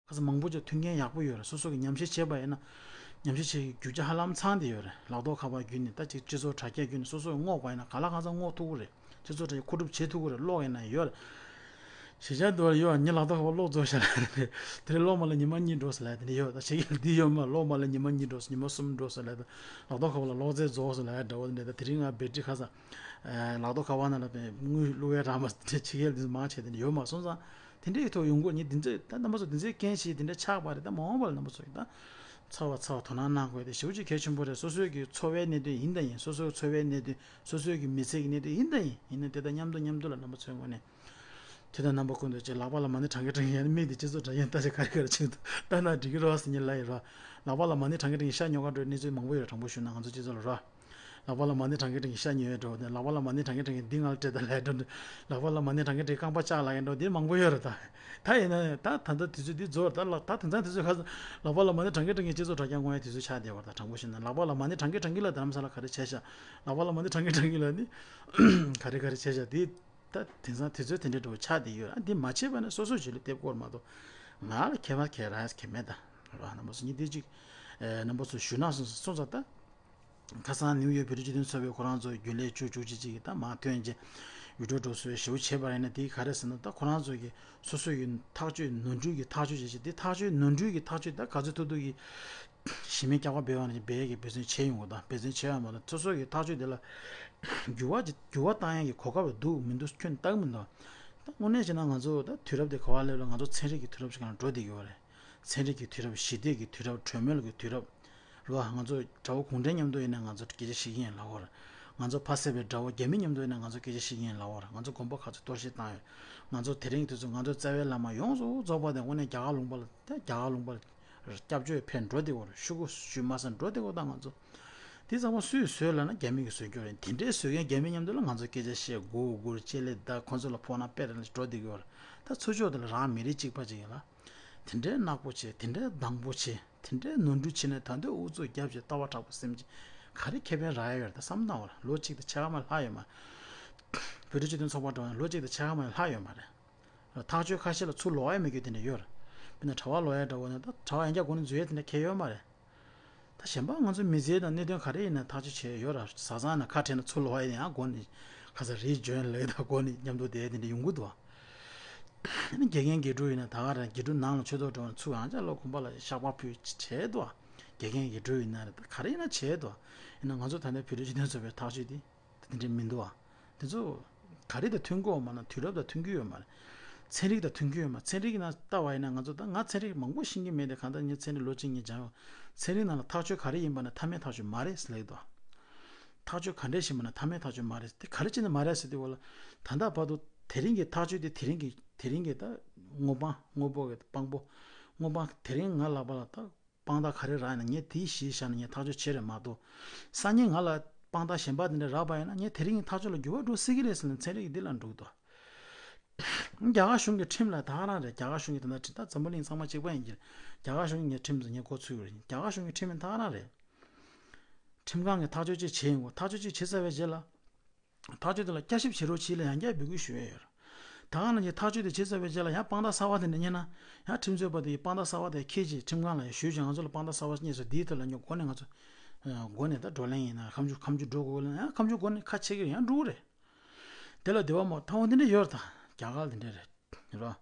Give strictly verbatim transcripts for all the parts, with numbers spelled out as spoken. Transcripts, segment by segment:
ཁ་སང་མང་པོ་ཅིག་མཐུན་རྐྱེན་ཡག་པོ་ཡོད་རེད། སོ་སོ་གི་ཉམས་ཞིབ་བྱས་པ་ཡིན་ན། ཉམས་ཞིབ་བྱེད་ཀྱི་རྒྱུ་ཆ་ཧ་ལམ་ཚང་བསྡད་ཡོད་རེད། ལག་ཐོགས་ཁ་པར་བརྒྱུད་ནས་ད་ཅིག་སྤྱི་ཚོགས་དྲ་རྒྱ་བརྒྱུད་ནས་སོ་སོས་བསྔོགས་པ་ཡིན་ན་གང་ལ་གང་འཚམ་བསྔོགས་ཐུབ་ཀྱི་རེད། སྤྱི་ཚོགས་དྲ་རྒྱ་མཁོ་སྒྲུབ་བྱེད་ཐུབ་ཀྱི་རེད། ཀློག་ཡིན་ན་ཡོད་རེད། གཞིས་ཆགས་དུ་ཡོད། ངའི་ལག་ཐོགས་ཁ་པར་ཀློག་རྫོགས་ཤག་ལབ་དེ་རེད། དེ་རིང་ཀློག་མ་ལ་ཉི་མ་གཉིས་འགྲོ་སོང་ལབ་དེ་འདྲ་ཡོད། ད་ཕྱི་རྒྱལ་འདི་ཡོད་མ། ཀློག་མ་ལ་ཉི་མ་གཉིས་འགྲོ་སོང་། ཉི་མ་གསུམ་འགྲོ་སོང་ལབ་དེ། ལག་ཐོགས་ཁ་པར་ལ་ཀློག་རྫས་རྫོགས་སོང་ལབ་འདྲ་བོ་དེ་འདྲ། ད་དེ་རིང་ང་བེ་ཏྲི་ཁ་སང་། ཨ། ལག་ཐོགས་ཁ་པར་ནང་ལ་དཔེ་དངུལ་བླུག་ཡས་རག་མ་སོང་། དེ་ཕྱི་རྒྱལ་འདི་མང་ཆེ་དེ་འདྲ་ཡོད་མ་སོང་ཙང་། དེ་འདྲའི་ཐོག་ཡོང་གི་རེད། ངས་འདི་ཚོ་ད་རྣམ་པ་ཚོ་འདི་ཚོའི་རྐྱེན་བྱས་འདི་འདྲ་ཆགས་པ་རེད། ད་མ་འོངས་པ་ལ་རྣམ་པ་ཚོ་གིས་ད་ཚ་བ་ཚ་བ་དོ་སྣང་གནང་དགོས་དེ་ཞེ་པོ་ཅིག་གལ་ཆེན་པོ་རེད། སོ་སོའི་གི་འཚོ་བའི་གནད་དོན་ཡིན་ད་ཡིན། སོ་སོའི་འཚོ་བའི་གནད་དོན། སོ་སོའི་གི་མི་ཚེ་གི་གནད་དོན་ཡིན་ད་ཡིན། ཡིན་ན་དེ་དང་མཉམ་དུ་མཉམ་དུ་ལ་རྣམ་པ་ཚོའི་ངོས་ནས། དེ་དང་རྣམ་པ་ཀུན་ཏུ་ཅེས། ལག་པ་ལ་མ་ཎི་བགྲང་གིན་བགྲང་གིན། ཡང་མིག་དེ་སྤྱི་ཚོགས་དྲ་རྒྱ་ལྟ་ཞིག་ག་རེ་ག་རེ་ཕྱིན་འདུག་ལྟ་ན་འགྲིག་གི་རེད་བ་ཟེར་མཁན་ལབ་ཡོད་རེད། ལག་པ་ལ་མ་ཎི་བགྲང་གིན་བགྲང་གིན་ཤ་ཉོ་གར་འགྲོ་བའི་གནས་ཚུལ་མང་པོ་ཡོད་རེད། དྲང་པོ་ཞུས་ན་ང་ཚོ་སྤྱི་ཚོགས་ལ་རེད་བ། ལག་པ་ལ་མ་ཎི་བགྲང་གིན་བགྲང་གིན་ཤ་ཉོ་ཡས་འགྲོ་བ་དང་། ལག་པ་ལ་མ་ཎི་བགྲང་གིན་བགྲང་གིན་འདི་ང་ལ་སྤྲད་དང་ལབ་ཡས་འགྲོ་འདི། ལག་པ་ལ་མ་ཎི་བགྲང་གིན་བགྲང་གིན་རྐང་པ་བཅག་ལབ་ཡས་འགྲོ་འདི་མང་པོ་ཡོད་རེད་ད། ད་ཡིན་ན་ད་ད་ལྟ་དུས་ཚོད་འདི་རྫོགས་རེད་ད། ལག་ད་དེང་སང་དུས་ཚོད་ཁ་སང་ལག་པ་ལ་མ་ཎི་བགྲང་གིན་བགྲང་གིན་སྤྱི་ཚོགས་དྲ་རྒྱ་སྔོན་ཡས་དུས་ཚོད་ཆགས་བསྡད་པ་རེད་ད། དྲང་པོ་ཞུས་ན་ལག་པ་ལ་མ་ཎི་བགྲང་གིན་བགྲང་གིན་ལ་དྷ་རམ་ས་ལ་ག་རེ་བྱས་ཤག་ལག་པ་ལ་མ་ཎི་བགྲང་གིན་བགྲང་གིན་ལ་ནི་ག་རེ་ག་རེ་བྱས་ཤག་དེ། ད་དེང་སང་དུས་ཚོད་དེ་འདྲའི་འགྲོ་ཆགས་བསྡད་ཡོད། ཨ་འདི་མ་བྱས་པ་ན་སོ་སོ་བྱེད་ལུགས་དེབ་སྐོར་མ་གཏོགས་ང་ལ་ཁྱད་པར་ག་རེ་ག་མེད་ད། རོ་རྣམ་པ་ཚོ་ཉིད་དེ་གཅིག་ཨེ། རྣམ་པ་ཚོ་ཞུ་ན་སོང་སོང་ཙང་ད། ཁ་སང་ནིའུ་ཡོག་བོད་རིགས་སྤྱི་མཐུན་ཚོགས་པའི་ཁོ་རང་ཚོ་རྒྱུན་ལས་བཅུ་བཅུ་གཅིག་གཅིག་གིས་ད་མར་ཐོན་རྗེས་ཡུལ་གྲུ་འགྲོ་སོང་ཞེ་པོ་བྱས་པ་ཡིན་ན། དེ་ག་རེ་ཟེར་ན་ད་ཁོ་རང་ཚོ་གི་སོ་སོ་ཡི་ཐག་གཅོད་ནོར་འཁྲུལ་གྱི་ཐག་གཅོད་བྱེད་ཆེད་དེ་ཐག་གཅོད་ནོར་འཁྲུལ་གྱི་ཐག་གཅོད་ད་ག་ཚོད་ཐུབ་ཐུབ་ཀྱིས། གཞི་མེད་སྐྱག་པ་འབེལ་བ་ནི་འབེལ་གྱི་འབད་བརྩོན་བྱས་ཡོང་གི་དང་། འབད་བརྩོན་བྱས་ཡོང་མ་གཏོགས་སོ་སོ་གི་ཐག་གཅོད་དེ་ལ་འགྱུར་བ་ཅིག་འགྱུར་བ་བཏང་ཡག་གི་གོ་སྐབས་འདུག་མི་འདུག་ཁྱོན་བལྟ་གི་མི་འདུག་ད་དངོས་གནས་བྱས་ན་ང་ཚོ་ད་དུས་རབས་དེ་ག་པར་སླེབས་ལ་ང་ཚོ་ཚན་རིག་གི་དུས་རབས་ཤིག་ནང་འགྲོ་བསྡད་ཀྱི་ཡོད་རེད། ཚན་རིག་གི་དུས་རབས། ཞི་བདེ་གི་དུས་རབས། གྲོས་མོལ་གྱི་དུས་རབས་རེད་བ། ང་ཚོ་དགྲ་བོ་གུང་ཁྲན་མཉམ་དུ་ཡིན་ན་ང་ཚོ་སྐད་ཆ་བཤད་ཀྱི་ཡིན་ལབ་པ་རེད། ང་ཚོ་ཕ་བསད་པའི་དགྲ་བོ་རྒྱ་མི་མཉམ་དུ་ཡིན་ན་ང་ཚོ་སྐད་ཆ་བཤད་ཀྱི་ཡིན་ལབ་པ་རེད། ང་ཚོ་དགོན་པ་ཁག་ཚོ་གཏོར་བཤིག་བཏང་ཡོད། ང་ཚོ་དེ་རིང་གི་དུས་ཚོད་ང་ཚོ་རྩ་བའི་བླ་མ་ཡོངས་སུ་རྫོགས་པ་དེ་དངོས་གནས་རྒྱ་གར་ལུང་པ་ལ། ད་རྒྱ་གར་ལུང་པ་ལ་སྐྱབས་བཅོལ་ཕེབས་འགྲོ་བསྡད་ཡོད་རེད། ཤོག་གུ་ཞུ་མ་ཟིན་འགྲོ་བསྡད་ཡོད། ད་ང་ཚོ་དེ་ཚང་མ་སུས་བཟོས་ལབ་ན་རྒྱ་མི་གིས་བཟོས་ཀྱི་ཡོད་རེད། དེ་འདྲའི་བཟོས་མཁན་རྒྱ་མི་མཉམ་དུ་ལ་ང་ཚོ་སྐད་ཆ་བཤད། མགོ་སྒུར་ལྕེ་ལེ་བརྡབ། ཁོ་ཚོ་ལ་ཕོག་ན་དཔེ་རེད་ལབ་འགྲོ་བསྡད་ཀྱི་ཡོད་རེད། ད་ཚུར་ཕྱོགས་དེ་ལ་རང་མི་རིགས་གཅིག་པ་ཅིག་ཡིན་ལ། དེ་འདྲའི་ནག་པོ་བྱས། དེ་འདྲའི་སྡང་པོ་བྱས། དེ་འདྲའི་ནོར་འཁྲུལ་བྱས་ནས་ད་དུང་ཨུ་ཚུགས་རྒྱབ་བྱས། ལྟ་བ་དྲག་པོ་སེམས་ཅན་ག་རེ་ཁེ་ཕན་རག་ཡ་ཡོད་རེད། ད་བསམ་བློ་བཏང་བ་རེད། ལོ་གཅིག་དང་ཕྱེད་ཀ་མ་ལྷག་ཡོད་མ་རེད། བོད་རིགས་སྤྱི་མཐུན་ཚོགས་པ་འགྲོ་ཡང་ལོ་གཅིག་དང་ཕྱེད་ཀ་མ་ལྷག་ཡོད་མ་རེད། ཐག་གཅོད་ཁ་ཤས་ལ་ཚུར་ལོག་ཡ་མེད་རྒྱུ་དེ་འདྲ་ཡོད་རེད། དཔེར་ན་གྲྭ་པ་ལོག་ཡ་འདྲ་བོ་ནི་ད་གྲྭ་པ་ཡང་བསྐྱར་འགོ་ནས་འཛུལ་ཡ་དེ་འདྲ་གང་ཡང་ཡོད་མ་རེད། ད་གཞན་པ་ང་ཚོ་མི་ཚེ་དང་གནད་དོན་ག་རེ་ཡིན་ན་ཐག་གཅོད་བྱས་ཡོད་ར། བཟའ་ཚང་ནང་ཁ་བྲལ་ན་ཚུར་ལོག་ཡ་ཡང་སྒོ་ནས་ཁ་ས་རེས་འཇོན་ལེགས་དང་སྒོ་ནས་མཉམ་དུ་བསྡད་དེ་འདྲ་ཡོང་གི་འདུག་ཨ་ནི་དགེ་རྒན་དགེ་ཕྲུག་ཡིན་ན་ད་ག་རང་དགེ་ཕྲུག་ནང་ལ་ཆོས་ཐོག་འགྲོ་ན་ཚུར་ཡང་བསྐྱར་ལོག་དགོན་པ་ལ་བཤགས་པ་ཕུལ་བྱས་འདུག་དགེ་རྒན་དགེ་ཕྲུག་ཡིན་ན་རེད། ད་ག་རེ་ཡིན་ན་བྱས་འདུག་ཡིན་ན་ང་ཚོ་ད་ལྟའི་བོད་རིགས་སྤྱི་མཐུན་ཚོགས་པའི་ཐག་གཅོད་དེ། དེ་འདྲ་མི་འདུག་ཨ། དེ་ཚོ་ག་རེ་དང་མཐུན་གྱི་ཡོད་མ་རེད། དུས་རབས་དང་མཐུན་གྱི་ཡོད་མ་རེད། ཚན་རིག་དང་མཐུན་གྱི་ཡོད་མ་རེད། ཚན་རིག་ནང་ལྟ་བ་ཡིན་ན་ང་ཚོ་ད་ང་ཚན་རིག་མང་པོ་ཤེས་ཀྱི་མེད་དེ། གང་ལྟར་ངས་ཚན་རིག་ལོ་གཅིག་གཉིས་སྦྱངས་ཡོད། ཚན་རིག་ནང་ལ་ཐག་གཅོད་ག་རེ་ཡིན་པ་ན་མཐའ་མའི་ཐག་གཅོད་མ་རེད་ཟེར་ལབ་ཀྱི་འདུག་ཨ། ཐག་གཅོད་ག་འདྲས་ཤེས་པ་ན་མཐའ་མའི་ཐག་གཅོད་མ་རེད། དེ་ག་རེ་བྱས་ནས་མ་རེད་ཟེར་དུས་སྒང་ལ། ད་ལྟ་བར་དུ་དེ་རིང་གི་ཐག་གཅོད་དེ་དེ་རིང་གི་དེ་རིང་གི་ད་དངོས་དཔང་། དངོས་པོ་གི་དཔང་པོ། དངོས་དཔང་དེ་རིང་ང་ལག་པ་ལ་ད། དཔང་རྟགས་ག་རེ་རག་ཡིན་ན་ངས་དེ་གཞི་བཞག་ནས་ངས་ཐག་གཅོད་བྱས་རེད་མ་གཏོགས། སང་ཉིན་ང་ལ་དཔང་རྟགས་གཞན་པ་དེ་འདྲ་རག་པ་ཡིན་ན་ངས་དེ་རིང་གི་ཐག་གཅོད་ལ་འགྱུར་བ་འགྲོ་སྲིད་ཀྱི་རེད་ཟེར་ནས་ཚན་རིག་གིས་འདི་ལ་འགྲོ་གི་འདུག་རྒྱ་གར་གཞུང་གི་ཁྲིམས་ལ་ད་ག་རང་རེད། རྒྱ་གར་གཞུང་གི་ད་ལྟ་ཁྲིམས། ད་འཛམ་བུ་གླིང་ཚང་མ་གཅིག་པ་ཡིན་གྱི་རེད། རྒྱ་གར་གཞུང་གི་ངས་ཁྲིམས་ཟེར་ངས་མགོ་ཚོས་ཀྱི་རེད། རྒྱ་གར་གཞུང་གི་ཁྲིམས་ད་ག་རང་རེད། ཁྲིམས་ཁང་གིས་ཐག་གཅོད་ཅིག་བྱས་ཡོང་གི། ཐག་གཅོད་ཅིག་བྱས་ཚར་བའི་རྗེས་ལ། ཐག་གཅོད་དེ་ལ་བསྐྱར་ཞིབ་བྱེད་རོགས་གྱིས་ལ་ཡང་བསྐྱར་འབོད་སྐུལ་ཞུ་ཡས་ཡོད་རེད། ད་ག་ནང་བཞིན་ཐག་གཅོད་དེ་བྱས་ཚར་བའི་རྗེས་ལ་ཡང་དཔང་རྟགས་གསར་པ་དེ་འདྲ་རྙེད་ན། ཡང་ཁྲིམས་རྩོད་པ་དེ་ཡིས་དཔང་རྟགས་གསར་པ་དེ་འཁྱེར་རྗེས་ཁྲིམས་ཁང་ལ་ཡང་ཞུས་རྗེས་ང་ཚོ་ལ་དཔང་རྟགས་གསར་པ་རྙེད་སོང་། འདིའི་ཐོག་ལ་ངས་འགོ་ནས་ང་ཚོ། འགོ་ནས་ད་བགྲོ་གླེང་ཡིན་ན་ཁ་མཆུ་ཁ་མཆུ་འགྲོ་དགོས་ལ་ཡང་ཁ་མཆུ་འགོ་ནས་ཁ་ཕྱེ་གི་རེད། ཡང་འགྲོ་གི་རེད། དེ་ལ་འདི་བ་མོ་ཐའོ་འདི་འདྲ་ཡོད་རེད། ད་རྒྱ་གར་འདི་འདྲ་རེད། རོ།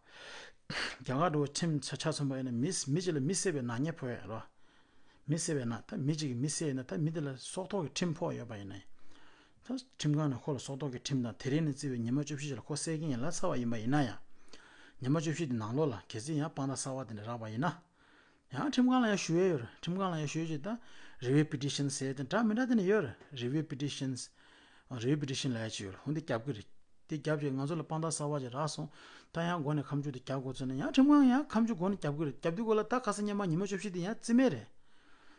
རྒྱ་གར་འགྲོ་ཁྲིམས་ཆ་ཆ་མཚོན་པ་ཡིན་ན་མི་མི་གཅིག་ལ་མི་བསད་པའི་ནག་ཉེས་ཕོག་ཡ་རོ། མི་བསད་པའི་ནག་ད་མི་གཅིག་གིས་མི་བསད་ཡིན་ན་ད་མི་དེ་ལ་སྲོག་ཐོག་གི་ཁྲིམས་ཕོག་ཡོད་པ་ཡིན་ན། ད་ཁྲིམས་ཁང་ནས་ཁོ་ལ་སྲོག་ཐོག་གི་ཁྲིམས་དང་དེ་རིང་ནས་བརྩིས་པའི་ཉི་མ་བཅུ་བཞི་ཞིག་ལ་ཁོ་བསད་ཀྱི་ཡིན་ལབ་ཚར་བ་ཡིན་པ་ཡིན་ན་ཡང་། ཉི་མ་བཅུ་བཞི་དེ་ནང་ལོགས་ལ་གལ་སྲིད་ཡང་དཔང་རྟགས་གསར་པ་དེ་འདྲ་རག་པ་ཡིན་ན། ཡང་ཁྲིམས་ཁང་ལ་ཡང་ཞུ་ཡས་ཡོད་རེད། ཁྲིམས་ཁང་ལ་ཡང་ཞུ་ཡས་ཅིག་ད་རི་ཝིའུ་པི་ཊི་ཤན་ཟེར་དེ་འདྲ་མི་འདྲ་དེ་འདྲ་ཡོད་རེད། རི་ཝིའུ་པི་ཊི་ཤན། རི་ཝིའུ་པི་ཊི་ཤན་ལབ་ཡས་ཅིག་ཡོད་རེད། འོ་འདི་རྒྱབ་ཀྱི་རེད། དེ་རྒྱབ་བྱས་ང་ཚོ་ལ་དཔང་རྟགས་གསར་པ་ཅིག་རག་སོང་། ད་ཡང་འགོ་ནས་ཁ་མཆུ་དེ་རྒྱག་དགོས་ཚོད་ན་ཡང་ཁྲིམས་ཁང་ཡང་ཁ་མཆུ་འགོ་ནས་རྒྱབ་ཀྱི་རེད། རྒྱབ་དུས་སྒང་ལ་ད་ཁ་སང་སྔོན་མ་ཉི་མ་བཅུ་བཞི་དེ་ཡང་རྩིས་མེད་རེད།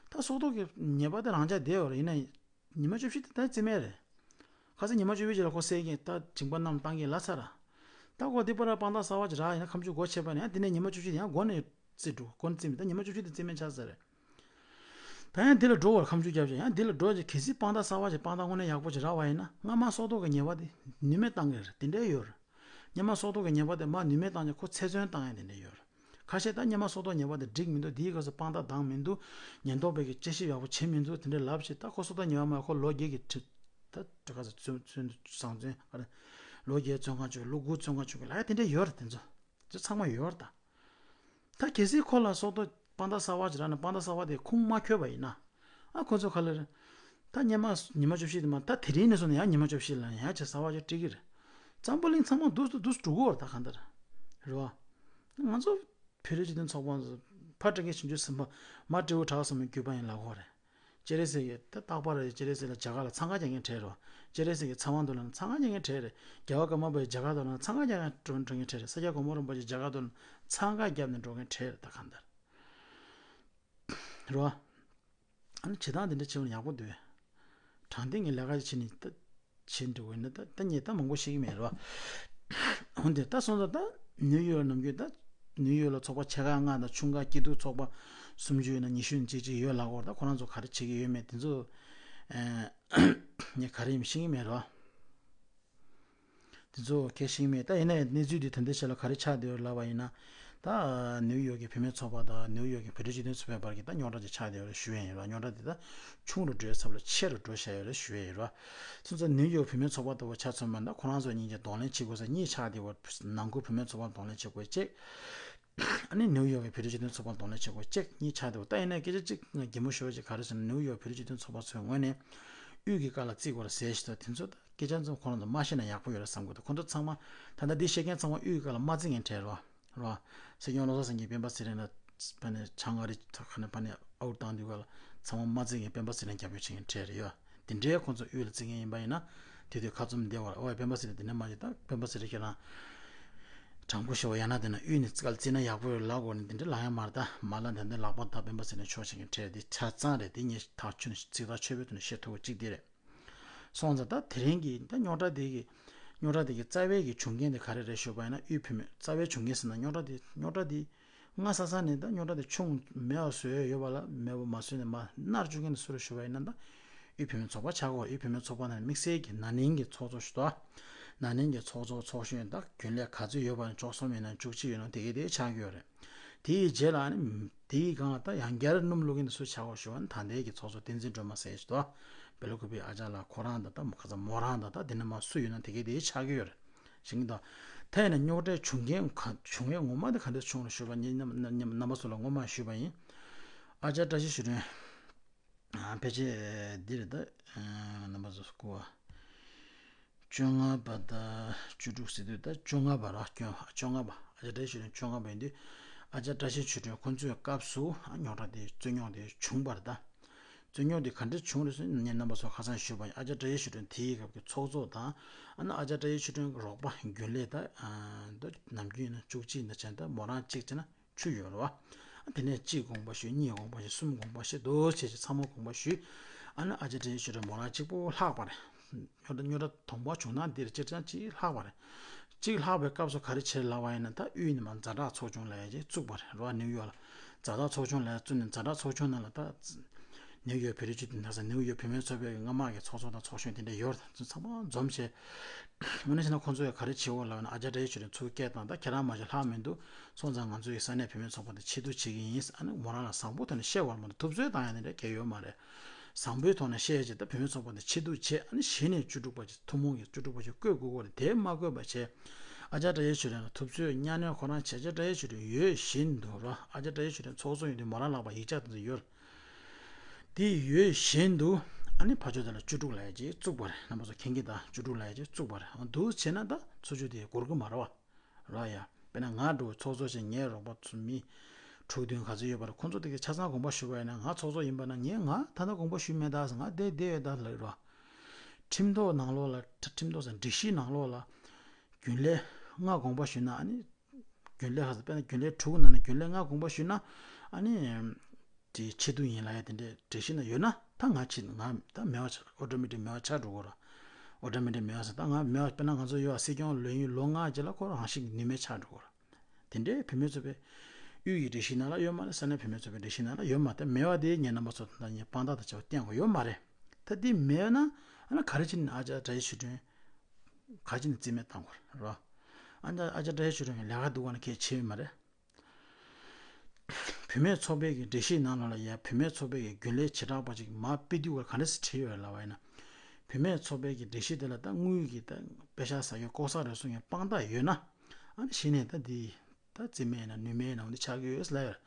ད་སྲོག་ཐོག་གི་ཉེས་པ་དེ་རང་འཇགས་བསྡད་ཡོད་རེད། ཡིན་ན། ཉི་མ་བཅུ་བཞི་དེ་ད་རྩིས་མེད་རེད། ཁ་སང་ཉི་མ་བཅུ་བཞི་ཅིག་ལ་ཁོ་བསད་མཁན་ད་མགྲིན་པ་བསྣམས་བཏང་གིན་ལབ་ཚར། ད་ཁོ་འདི་པར་དཔང་རྟགས་གསར་པ་ཅིག་རག་ཡིན་ན་ཁ་མཆུ་སྒོ་ཕྱེ་པ་ནས་ཡང་འདི་ནས་ཉི་མ་བཅུ་བཞི་དེ་ཡང་སྒོ་ནས་རྩིས་འགྲོ། སྒོ་ནས་རྩིས་མེད། ད་ཉི་མ་བཅུ་བཞི་དེ་རྩིས་མེད་ཆགས་ཚར་རེད། ད་ཡང་འདི་ལ་འགྲོ་བར་ཁ་མཆུ་རྒྱབ་བྱས་ཡང་འདི་ལ་འགྲོ་རྗེས་གལ་སྲིད་དཔང་རྟགས་གསར་པ་ཅིག་དཔང་རྟགས་དངོས་གནས་ཡག་པོ་ཅིག་རག་པ་ཡིན་ན་སྔ་མ་སྲོག་ཐོག་གི་ཉེས་པ་དེ་ནུས་མེད་བཏང་གི་རེད། དེ་འདྲ་ཡོད་རེད། སྔ་མ་སྲོག་ཐོག་གི་ཉེས་པ་དེ་མར་ནུས་མེད་བཏང་རྗེས་ཁོ་ཚེ་བཙོན་བཏང་ཡ་དེ་འདྲ་ཡོད་རེད། ཁ་ཤས་ད་སྔོན་མ་སྲོག་ཐོག་ཉེས་པ་དེ་འགྲིག་མི་འདུག་དེའི་སྐབས་སུ་དཔང་རྟགས་བཏང་མི་འདུག་ཉེན་རྟོག་པས་ཀྱི་དཔྱད་ཞིབ་ཡག་པོ་བྱེད་མི་འདུག་དེ་འདྲའི་ལབ་བྱས། ད་ཁོ་སྲོག་ཐོག་ཉེས་པ་མ་ཁོ་ལོ་བརྒྱད་ཀྱི་ཁྲི་ད་དེ་ག་ཚོད་བཙོན་བཙོན་བཟང་བཙོན་ག་རེ་ལོ་བརྒྱད་བཙོན་ཁང་བཅུག་ལོ་དགུ་བཙོན་ཁང་བཅུག་གི་ལ་ཡ་དེ་འདྲ་ཡོད་རེད། དེ་ཚོ་དེ་ཚང་མ་ཡོད་རེད་ད། ད་གལ་སྲིད་ཁོ་ལ་སྲོག་ཐོག་དཔང་རྟགས་གསར་པ་ཅིག་རག་ན་དཔང་རྟགས་གསར་པ་དེ་ཁུངས་མ་འཁྱོལ་བ་ཡིན་ན། ཨ་ཁོ་ཚོ་ག་ལ་རེད། ད་སྔོན་མ་ཉི་མ་བཅུ་བཞི་དེ་མ་ད་དེ་རིང་ནས་བཟུང་ནས་ཡང་ཉི་མ་བཅུ་བཞི་ལ་ཡང་ཅིག་གསར་པ་ཅིག་སྤྲད་ཀྱི་རེད། འཛམ་བུ་གླིང་ཚང་མ་འདུག་འདུག་འདུག་འགྲོ་གི་ཡོད་རེད་ད་གང་ལྟར། རེད་བ། ང་ཚོ་བོད་རིགས་སྤྱི་མཐུན་ཚོགས་པ་ཚོ་ཕ་སྤྲེལ་རྒན་ཆུང་ཆུང་ཟེར་མ་མ་སྤྲེའུ་བྲག་ཟེར་མའི་རྒྱུད་པ་ཡིན་ལབ་ཀྱི་ཡོད་རེད། སྤྱན་རས་གཟིགས་ཀྱི་ད་རྟག་པར་སྤྱན་རས་གཟིགས་ལ་རྒྱ་གར་ལ་འཚང་ཁ་རྒྱག་མཁན་གྲས་རེད་བ། སྤྱན་རས་གཟིགས་ཀྱི་ཚེ་དབང་མདོ་ལ་འཚང་ཁ་རྒྱག་མཁན་གྲས་རེད། རྒྱལ་བ་ཀརྨ་པ་རྒྱ་གར་དུ་ལ་འཚང་ཁ་རྒྱག་མཁན་འགྲོ་འགྲོ་མཁན་གྲས་རེད། ས་སྐྱ་གོང་མ་རིན་པོ་ཆེ་རྒྱ་གར་དུ་ལ་འཚང་ཁ་བརྒྱབ་ནས་འགྲོ་མཁན་གྲས་རེད་ད་གང་ལྟར། རེད་བ། ཨ་ནི་བྱེད་སྟངས་དེ་འདྲ་བྱེད་པ་ཡག་པོ་འདུག་དྲང་བདེན་གྱི་ལས་ཀ་ཅིག་བྱེད་ནས་ད་བྱེད་འགྲོ་དགོས་ན་ད་ད་ངས་ད་མང་པོ་ཤེས་ཀྱི་མེད་རེད་བ། འོན་ཏེ་ད་སོང་ཙང་ད་ནིའུ་ཡོག་ནམ་རྒྱུན་ད་ནིའུ་ཡོག་ལ་ཚོགས་པ་ཆེ་ཁག་ལྔ་དང་ཆུང་ཁག་སྐྱིད་སྡུག་ཚོགས་པ་སུམ་ཅུ་ཡོད་ན་ཉི་ཤུ་ནས་གཅིག་གཅིག་ཡོད་ལབ་ཀྱི་ཡོད་རེད། ད་ཁོ་རང་ཚོ་ག་རེ་བྱེད་ཀྱི་ཡོད་མེད་དེ་ཚོ་ངས་ག་རེ་ཡིན་ཤེས་ཀྱི་མེད་རེད་བ། དེ་ཚོ་གལ་ཤིང་མེད། ད་ཡིན་ན་ཡང་གནས་ཚུལ་འདི་ད་ལྟའི་ཆ་ལ་ག་རེ་ཆགས་བསྡད་ཡོད་ལབ་པ་ཡིན་ན། ད་ནིའུ་ཡོག་གི་བུད་མེད་ཚོགས་པ་དང་ནིའུ་ཡོག་གི་བོད་རིགས་སྤྱི་མཐུན་ཚོགས་པའི་བར་གྱི་ད་རྙོག་དྲ་ཅིག་ཆགས་བསྡད་ཡོད་རེད་ཞུ་ཡ་ཡིན་ར། རྙོག་དྲ་འདི་ད་ཆུང་རུ་འགྲོའི་ཚབ་ལ་ཆེ་རུ་འགྲོ་བཞག་ཡོད་རེད་ཞུ་ཡ་ཡིན་ར། སོང་ཙང་ནིའུ་ཡོག་བུད་མེད་ཚོགས་པ་ལྟ་བུ་ཆ་མཚོན་པ་ན་ཁོ་རང་ཚོ་གཉིས་ཀྱིས་གདོང་ལེན་བྱེད་དགོས་ས་གཉིས་ཆགས་བསྡད་ཡོད་རེད། ནང་ཁུལ་བུད་མེད་ཚོགས་པ་གདོང་ལེན་བྱེད་དགོས་གཅིག་ཨ་ནི་ནིའུ་ཡོག་གི་བོད་རིགས་སྤྱི་མཐུན་ཚོགས་པ་གདོང་ལེན་བྱེད་དགོས་གཅིག་གཉིས་ཆགས་འདུག་ད་ཡིན་ན་སྐད་ཆ་གཅིག་ང་གད་མོ་ཤོར་བ་ཅིག་ག་རེ་ཟེར་ན། ནིའུ་ཡོག་བོད་རིགས་སྤྱི་མཐུན་ཚོགས་པ་ཚོའི་ངོས་ནས་དབུས་ཀྱི་བཀའ་ལ་བརྩི་དགོས་རེད་ཟེར་ཞིག་ད་དེ་ཚོ་ད་སྐད་ཆ་ཚོ་ཁོ་རང་ཚོ་མ་བཤད་ན་ཡག་པོ་ཡོད་རེད་བསམ་གི་འདུག་ཁོ་ཚོ་ཚང་མ་ད་ལྟ་འདི་བཤད་མཁན་ཚང་མ་དབུས་ཀྱི་བཀའ་ལ་མ་བརྩི་མཁན་གྲས་རེད་བ། རེད་བ། སྲིད་སྐྱོང་བློ་བཟང་སེང་གེ་སྤེན་པ་ཚེ་རིང་ལ་ཕ་ནས་བྱང་ཨ་རི་ཁ་ནས་ཕ་ནས་ཨའུ་བཏང་དུས་ག་ལ་ཚང་མ་མ་བརྩི་མཁན་སྤེན་པ་ཚེ་རིང་རྒྱབ་སྐྱོར་བྱེད་མཁན་གྲས་རེད་ཡ། དེ་འདྲའི་ཁོང་ཚོ་དབུས་ལ་བརྩི་མཁན་ཡིན་པ་ཡིན་ན། དེ་དུས་ཁ་བཙུམ་བསྡད་པ་རེད། ཨོ་ཡ་སྤེན་པ་ཚེ་རིང་དེ་འདྲ་མ་བྱེད་ད། སྤེན་པ་ཚེ་རིང་ཁྱེད་རང་དྲང་པོ་ཞུ་བ་ཡང་ན་དེ་ན་དབུས་ནས་བཀའ་བརྩིས་ན་ཡག་པོ་ཡོད་ལབ་དགོས་ནས་དེ་འདྲ་ལབ་ཡ་མ་རེད་ད། མ་ལ་དེ་འདྲ་ལག་པ་ད་སྤེན་པ་ཚེ་རིང་ཕྱོགས་ཞིག་གི་གྲས་དེ་ཆ་ཚང་རེད། དེ་ངས་ཐག་ཆོད་ནས་ཚིག་ཐག་ཆོད་པོའི་ཐོག་ནས་བཤད་ཐུབ་པ་གཅིག་དེ་རེད། སོང་ཙང་ད་དེ་རིང་གི་ད་རྙོག་དྲ་དེ་གི་རྙོག་དྲ་དེ་གི་རྩ་བའི་གི་བྱུང་རྐྱེན་དེ་ག་རེ་རེད་ཞུས་པ་ཡིན་ན། དབུས་བུད་མེད་རྩ་བའི་བྱུང་རྐྱེན་ཟེར་ན་རྙོག་དྲ་དེ་རྙོག་དྲ་དེ་སྔ་ས་ས་ནས་ད་རྙོག་དྲ་དེ་ཆུང་མེད་པ་བཟོས་ཡོད་པ་ལ་མེད་པ་མ་བཟོས་ནས་མར་མནར་བཅུག་མཁན་དེ་སུ་རེད་ཞུས་པ་ཡིན་ན། ད་དབུས་བུད་མེད་ཚོགས་པ་ཆགས་ཀྱི་ཡོད་རེད། དབུས་བུད་མེད་ཚོགས་པ་ནང་དམིགས་བསལ་གྱི་ན་ནིང་གི་ཚོགས་གཙོ་ཞུ་དོ། ན་ནིང་གི་ཚོགས་གཙོ་ཚོགས་གཞོན་ད་རྒྱུན་ལས་ག་ཚོད་ཡོད་པ་ཡིན་ན་བཅུ་གསུམ་ཡིན་ན་བཅུ་གཅིག་ཡོད་ན་དེ་གའི་དེ་ཆགས་ཀྱི་ཡོད་རེད། དེའི་རྗེས་ལ་ནི་དེའི་སྒང་ལ་ད་ཡང་བསྐྱར་སྣུམ་བླུག་མཁན་དེ་སུ་ཆགས་ཀྱི་ཡོད་ཞུ་བ་ཡིན་ན། ད་ལྟའི་གི་ཚོགས་གཙོ་བསྟན་འཛིན་སྒྲོལ་མ་ཟེར་ཞིག་འདུག་སྦེ་ལ་ཀུ་པའི་ཨ་ཅག་ལགས་ཁོ་རང་དང་ད་ཁ་ཚ་མོ་རང་དང་ད་དེ་ནས་མར་སུ་ཡོད་ན་དེ་གའི་དེ་ཆགས་ཀྱི་ཡོད་རེད། ཞིང་དང་། ད་ཡིན་ན་རྙོག་དྲའི་བྱུང་རྐྱེན་ག་བྱུང་ཡས་ངོ་མ་དེ་ག་འདྲ་བྱུང་རེད་ཞུས་པ་ཡིན་ན། རྣམ་པ་ཚོ་ལ་ངོ་མ་ཞུས་པ་ཡིན། ཨ་ཅག་བཀྲ་ཤིས་ཆོས་སྒྲོན། ཨ་ཕལ་ཆེར་འདི་རེད་ད། རྣམ་པ་ཚོ་སྐུ་བ། བཅོ་ལྔ་པ་དང་བཅུ་དྲུག་ཟེར་དུས་ད་བཅོ་ལྔ་པ་ར་སྐྱོན། བཅོ་ལྔ་པ། ཨ་ཅག་བཀྲ་ཤིས་ཆོས་སྒྲོན་བཅོ་ལྔ་པ་ཡིན་དུས། ཨ་ཅག་བཀྲ་ཤིས་ཆོས་སྒྲོན་ཁོང་ཚོའི་སྐབས་སུ་རྙོག་དྲ་དེ་རྩོད་རྙོག་དེ་བྱུང་བ་རེད་ད། རྩོད་རྙོག་དེ་ག་འདྲ་བྱུང་རེད་ཟེར་ན། ངས་རྣམ་པ་ཚོར་ཁ་སང་ཞུས་པ་ཡིན། ཨ་ཅག་བཀྲ་ཤིས་ཆོས་སྒྲོན་དེའི་སྐབས་ཀྱི་ཚོགས་གཙོ་དང་། ཨ་ནི་ཨ་ཅག་བཀྲ་ཤིས་ཆོས་སྒྲོན་གྱི་རོགས་པ་རྒྱུན་ལས་ད། ཨ་ད་ནམ་རྒྱུན་ཡིན་ན་བཅུ་གཅིག་ཡིན་ན་བྱས་ད་མོ་རང་གཅིག་བྱས་ན་བཅུ་ཡོད་རེད་བ། དེ་ནས་གཅིག་དགོངས་པ་ཞུས། གཉིས་དགོངས་པ་ཞུས། གསུམ་དགོངས་པ་ཞུས། འདུག་བྱས་བྱས་ཚང་མ་དགོངས་པ་ཞུས། ཨ་ནི་ཨ་ཅག་བཀྲ་ཤིས་ཆོས་སྒྲོན་མོ་རང་གཅིག་པོ་ལྷག་པ་རེད། རྙོག་དྲ་རྙོག་དྲ་དང་པོ་བྱུང་ན་འདིར་སྤྱིར་བཏང་གཅིག་ལྷག་པ་རེད། གཅིག་ལྷག་པའི་སྐབས་སུ་ག་རེ་བྱས་ལབ་པ་ཡིན་ན། ད་དབུས་ནས་མར་ཛ་དྲག་ཚོགས་ཆུང་ལབ་ཡ་ཅིག་བཙུགས་པ་རེད་ར། ནིའུ་ཡོག་ལ་ཛ་དྲག་ཚོགས་ཆུང་ལབ་ཡ་བཙུགས་ནས། ཛ་དྲག་ཚོགས་ཆུང་ནང་ལ་ད་ནིའུ་ཡོག་བོད་རིགས་སྤྱི་མཐུན་ཚོགས་པ། ནིའུ་ཡོག་བུད་མེད་ཚོགས་པའི་སྔ་མ་གི་ཚོགས་གཙོ་དང་ཚོགས་གཞོན་དེ་འདྲ་ཡོད་རེད། ཚང་མ་འཛོམས་བྱས། དངོས་གནས་བྱས་ན་ཁོང་ཚོས་ག་རེ་བྱེད་འོ་ལབ་ན། ཨ་ཅག་བཀྲ་ཤིས་ཆོས་སྒྲོན་ཚུར་སྐད་བཏང་། ད་ཁྱེད་རང་མ་གཞི་ལྷག་མི་འདུག་སོང་ཙང་ང་ཚོ་ཡི་ས་གནས་བུད་མེད་ཚོགས་པ་དེ་ཕྱིར་བསྡུ་བྱེད་ཀྱི་ཡིན། ཨ་ནི་མོ་རང་ལ་བཟང་པོ་ཐོག་ནས་བཤད་པ་མ་གཏོགས་ཐུབ་ཚོད་བཏང་ཡ་དེ་འདྲ་གང་ཡང་ཡོད་མ་རེད། བཟང་པོའི་ཐོག་ནས་བཤད་བྱས་ད་བུད་མེད་ཚོགས་པ་དེ་ཕྱིར་བསྡུ་བྱས། ཨ་ནི་གཞི་ནས་བཅུ་དྲུག་པ་ཅིག་ཐུན་མོང་གི་བཅུ་དྲུག་པ་ཅིག་བསྐོས་དགོས་ཀྱི་རེད། དེ་མ་བསྐོས་པ་བྱས། ཨ་ཅག་བཀྲ་ཤིས་ཆོས་སྒྲོན་ལ་ཐུབ་ཚོད་གཉའ་གནོན་ཁོ་རང་བྱས། ཨ་ཅག་བཀྲ་ཤིས་ཆོས་སྒྲོན་ཡོད་བཞིན་དུ་ར། ཨ་ཅག་བཀྲ་ཤིས་ཆོས་སྒྲོན་ཚོགས་གཙོ་ཡིན་དུས་མོ་རང་ལག་པ་ཡིག་ཆ་དེ་ཚོ་ཡོད་རེད། དེ་ཡོད་བཞིན་དུ་ཨ་ནི་ཕར་ཕྱོགས་དེ་ལ་བཅུ་དྲུག་ལབ་ཡ་ཅིག་བཙུགས་པ་རེད། རྣམ་པ་ཚོ་མཁྱེན་གྱི་ད། བཅུ་དྲུག་ལབ་ཡ་ཅིག་བཙུགས་པ་རེད། འོ་འདུག་བྱས་ན་ད་ཚོགས་ཆུང་དེ་འགོར་གི་མ་རེད་བ། ར་ཡ། དཔེར་ན་ང་འདྲ་བོ་ཚོགས་གཙོ་བྱས། ངའི་རོགས་པ་ཚོ་མི་དྲུག་བདུན་ག་ཚོད་ཡོད་པ་རེད། ཁོང་ཚོ་དེ་གའི་ཆ་ཚང་དགོངས་པ་ཞུས་པ་ཡིན་ན། ང་ཚོགས་གཙོ་ཡིན་པ་ན་ངས་ང་ད་ལྟ་དགོངས་པ་ཞུས་མེད་ད་ཟེར། ང་བསྡད་བསྡད་ཡོད་ད་ལབ་ར། ཁྲིམས་ཐོག་ནང་ལོགས་ལ། ཁྲིམས་ཐོག་ཟེར། སྒྲིག་གཞི་ནང་ལོགས་ལ་རྒྱུན་ལས་ལྔ་དགོངས་པ་ཞུས་ན། ཨ་ནི་རྒྱུན་ལས་ཧ་ཟེར། དཔེར་ན་རྒྱུན་ལས་དྲུག་ནང་ནས་རྒྱུན་ལས་ལྔ་དགོངས་པ་ཞུས་ན། ཨ་ནི་དེ་ཕྱིར་བསྡུ་ཡིན་ལབ་ཡ་དེ་འདྲའི་སྒྲིག་གཞི་ནང་ཡོད་ན། ད་ང་ཕྱིར་ང་ད་མེད་པ་ཆགས། ཨོ་ཊོ་མེ་ཊིག་མེད་པ་ཆགས་འགྲོ་གི་རེད། ཨོ་ཊོ་མེ་ཊིག་མེད་པ་ཟེར། ད་ང་མེད་པ། དཔེར་ན་ང་ཚོ་ཡོད་པ་སྲིད་སྐྱོང་ལོ་ཡུན་ལོ་ལྔ་རྗེས་ལ་ཁོ་རང་ཞིག་ནུས་མེད་ཆགས་འགྲོ་གི་རེད། དེ་འདྲའི་བུད་མེད་ཚོགས་པའི་དབུས་ཀྱི་སྒྲིག་གཞི་ནང་ལ་ཡོད་མ་རེད། ས་གནས་བུད་མེད་ཚོགས་པའི་སྒྲིག་གཞི་ནང་ལ་ཡོད་མ་རེད། ད་མེད་པ་དེ་ངས་རྣམ་པ་ཚོ་ད་ངས་དཔང་རྟགས་དང་བཅས་པ་བསྟན་དགོས་ཡོད་མ་རེད། ད་དེ་མེད་ན་ཨ་ནི་ག་རེ་བྱས་ནས་ཨ་ཅག་བཀྲ་ཤིས་ཆོས་སྒྲོན་ག་རེ་བྱས་ནས་རྩིས་མེད་བཏང་དགོས་རེད་བ། ཨ་ཅག་ཨ་ཅག་བཀྲ་ཤིས་ཆོས་སྒྲོན་གྱི་ལས་ཀ་སྡུག་པ་ནི་གལ་ཆེ་ཡོད་མ་རེད། བུད་མེད་ཚོགས་པའི་གི་སྒྲིག་གཞི་ནང་ལོགས་ལ་ཡ་བུད་མེད་ཚོགས་པའི་གི་རྒྱུན་ལས་བྱེ་བྲག་པ་ཅིག་མར་ཕུད་དུས་སྐབས་ག་འདྲ་སེ་བྲིས་ཡོད་རེད་ལབ་པ་ཡིན་ན། བུད་མེད་ཚོགས་པའི་གི་སྒྲིག་གཞི་དེ་ལ་ད་དངུལ་གྱི་ད་པེ་ཤག་ཟ་རྒྱུ་ལྐོག་ཟ་རེད་གསུང་མཁན་དཔང་རྟགས་ཡོད་ན། ཨ་ནི་གཞི་ནས་ད་འདི་ད་རྩིས་མེད་ཡིན་ན་ནུས་མེད་ཡིན་ན་འོ་འདི་ཆགས་ཀྱི་ཡོད་ཟེར་ལབ་ཡོད།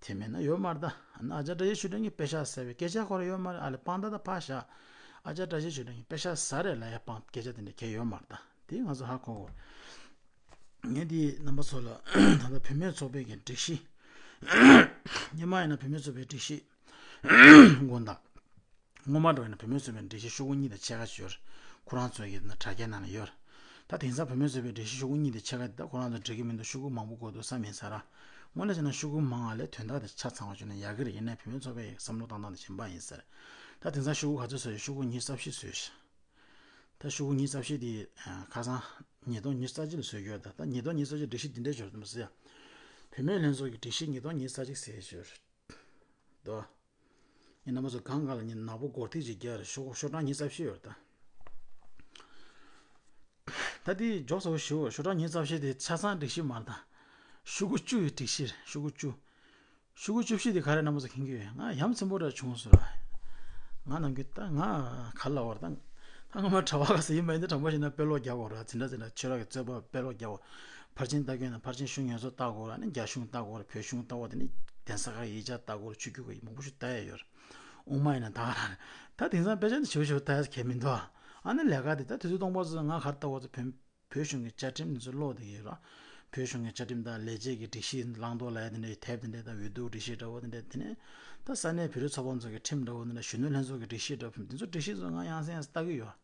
དེ་མེད་ན་ཡོད་མ་རེད་ད། ཨ་ནི་ཨ་ཅག་བཀྲ་ཤིས་ཆོས་སྒྲོན་གྱིས་པེ་ཤག་ཟ་བའི་སྐད་ཆ་ཁོ་རང་ཡོད་མ་རེད། ཨ་ལས་དཔང་རྟགས་ད་ཕར་བཞག་ཨ་ཅག་བཀྲ་ཤིས་ཆོས་སྒྲོན་གྱིས་པེ་ཤག་ཟ་རེད་ལབ་ཡ་དཔང་སྐད་ཆ་དེ་འདྲ་གང་ཡང་ཡོད་མ་རེད་ད། དེ་ང་ཚོ་ཧ་གོ་དགོས། ངས་འདི་རྣམ་པ་ཚོ་ལ་ད་ལྟ་བུད་མེད་ཚོགས་པའི་གི་སྒྲིག་གཞི། སྔོན་མ་ཡིན་ན་བུད་མེད་ཚོགས་པའི་སྒྲིག་གཞི་དགོངས་དག་སྔོན་མ་འདྲ་བ་ཡིན་ན་བུད་མེད་ཚོགས་པའི་སྒྲིག་གཞི་ཤོག་གུ་གཉིས་དང་ཕྱེད་ཀ་ཅིག་ཡོད་རེད། ཁོ་རང་ཚོའི་གི་ན་དྲ་རྒྱའི་ནང་ལ་ཡོད་རེད། ད་དེང་སང་བུད་མེད་ཚོགས་པའི་སྒྲིག་གཞི་ཤོག་གུ་གཉིས་དང་ཕྱེད་ཀ་དེ་ད་ཁོ་རང་ཚོ་འགྲིག་གི་མི་འདུག་ཤོག་གུ་མང་པོ་དགོས་འདུག་བསམ་ཡིན་ས་ར། དངོས་གནས་བྱས་ན་ཤོག་གུ་མང་བ་ལས་དོན་དག་དེ་ཆ་ཚང་བ་བྱུང་ན་ཡག་གི་རེད། ཡིན་ནའི་བུད་མེད་ཚོགས་པའི་བསམ་བློ་བཏང་སྟངས་དེ་གཞན་པ་ཡིན་ས་རེད། ད་དེང་སང་ཤོག་གུ་ག་ཚོད་བཟོས་ཡོད། ཤོག་གུ་ཉི་ཤུ་རྩ་བཞི་བཟོས་ཤག་ད་ཤོག་གུ་ཉི་ཤུ་རྩ་བཞི་དེ་ཁ་སང་ཉིས་སྟོང་ཉི་ཤུ་རྩ་གཅིག་ལ་བཟོས་ཡོད། ད་ད་ཉིས་སྟོང་ཉི་ཤུ་རྩ་གཅིག་སྒྲིག་གཞི་འདི་འདྲས་འབྱོར་འདུག་ཟེར་ཡ། བུད་མེད་ལྷན་ཚོགས་ཀྱི་སྒྲིག་གཞི་ཉིས་སྟོང་ཉི་ཤུ་རྩ་གཅིག་ཟེར་ཡོད་རེད། དོ། ངས་རྣམ་པ་ཚོ་གང་ག་ལ་ངས་ནག་པོ་སྒོར་ཐིག་ཅིག་རྒྱག་རེད། ཤོག་ཤོག་གྲངས་ཉི་ཤུ་རྩ་བཞི་ཡོད་རེད་ད། ད་དེ་འཇོག་ཚ་པོ་ཞིག་ཤོག་གྲངས་ཉི་ཤུ་རྩ་བཞི་དེ་ཆ་ཚང་སྒྲིག་གཞི་མ་རེད་ད། ཤོག་གུ་བཅུ་ཡི་སྒྲིག་གཞི་རེད། ཤོག་གུ་བཅུ། ཤོག་གུ་བཅུ་བཞི་དེ་ག་རེ་རྣམ་པ་ཚོ་མཁྱེན་གྱི་ཡོད། ང་ཡ་མཚན་པོ་འདྲ་བྱུང་སོང་ར། ང་ནམ་རྒྱུན་ད་ང་ག་ལ་བར་ད། ད་ང་མ་གྲྭ་པ་ག་ས་ཡིན་མ་ཡིན་ད་དྲང་པོ་བཤད་ན་དཔེ་ཀློག་རྒྱག་དགོས་ར། འཛིན་གྲྭ་འཛིན་གྲྭ་ཆོས་ར་གི་རྩོད་པ་དཔེ་ཀློག་རྒྱག་དགོས། ཕར་ཕྱིན་ལྟ་གི་ཡོད་ན་ཕར་ཕྱིན་གཞུང་ཡོངས་རྫོགས་ལྟ་དགོས་ར། ཨ་ནི་རྒྱ་གཞུང་ལྟ་དགོས་ར། བོད་གཞུང་ལྟ་དགོས། དེ་ནི་གདན་ས་ཁག་ཡིག་ཆ་ལྟ་དགོས་ར། ཆོས་བརྒྱུད་ཁག་མང་པོ་ཞིག་ལྟ་ཡ་ཡོད་ར། དབུ་མ་ཡིན་ན་ད་ག་རང་རེད། ད་དེང་སང་དཔེ་ཆ་འདི་ཞིབ་ཞིབ་ལྟ་ཡ་གལ་མི་འདུག་ཨ་ནི་ལས་ཀ་དེ་ད་དུས་ཚོད་སྟོང་པ་ཚོ་ང་ག་རེ་ལྟ་དགོས་ཚོ་བོད། བོད་གཞུང་གི་བཅའ་ཁྲིམས་འདི་ཚོ་ཀློག་བསྡད་ཀྱི་ཡོད་ར། བོད་གཞུང་གི་བཅའ་ཁྲིམས་དང་ལས་བྱེད་ཀྱི་སྒྲིག་གཞི་བླང་དོར་ལབ་ཡ་དེ་འདྲའི་དེབ་དེ་འདྲ་དང་འོས་བསྡུ་སྒྲིག་གཞི་འདྲ་བོ་དེ་འདྲ། དེ་ནས་ད་ས་གནས་བོད་རིགས་ཚོགས་པ་ཚོ་གི་ཁྲིམས་འདྲ་བོ་དེ་འདྲ། གཞོན་ནུ་ལྷན་ཚོགས་ཀྱི་སྒྲིག་གཞི་འདྲ་བོ་དེ་ཚོ་སྒྲིག་གཞི་ཚོ་ང་ཡང་སེ་ཡང་སེ་ལྟ་གི་ཡོད།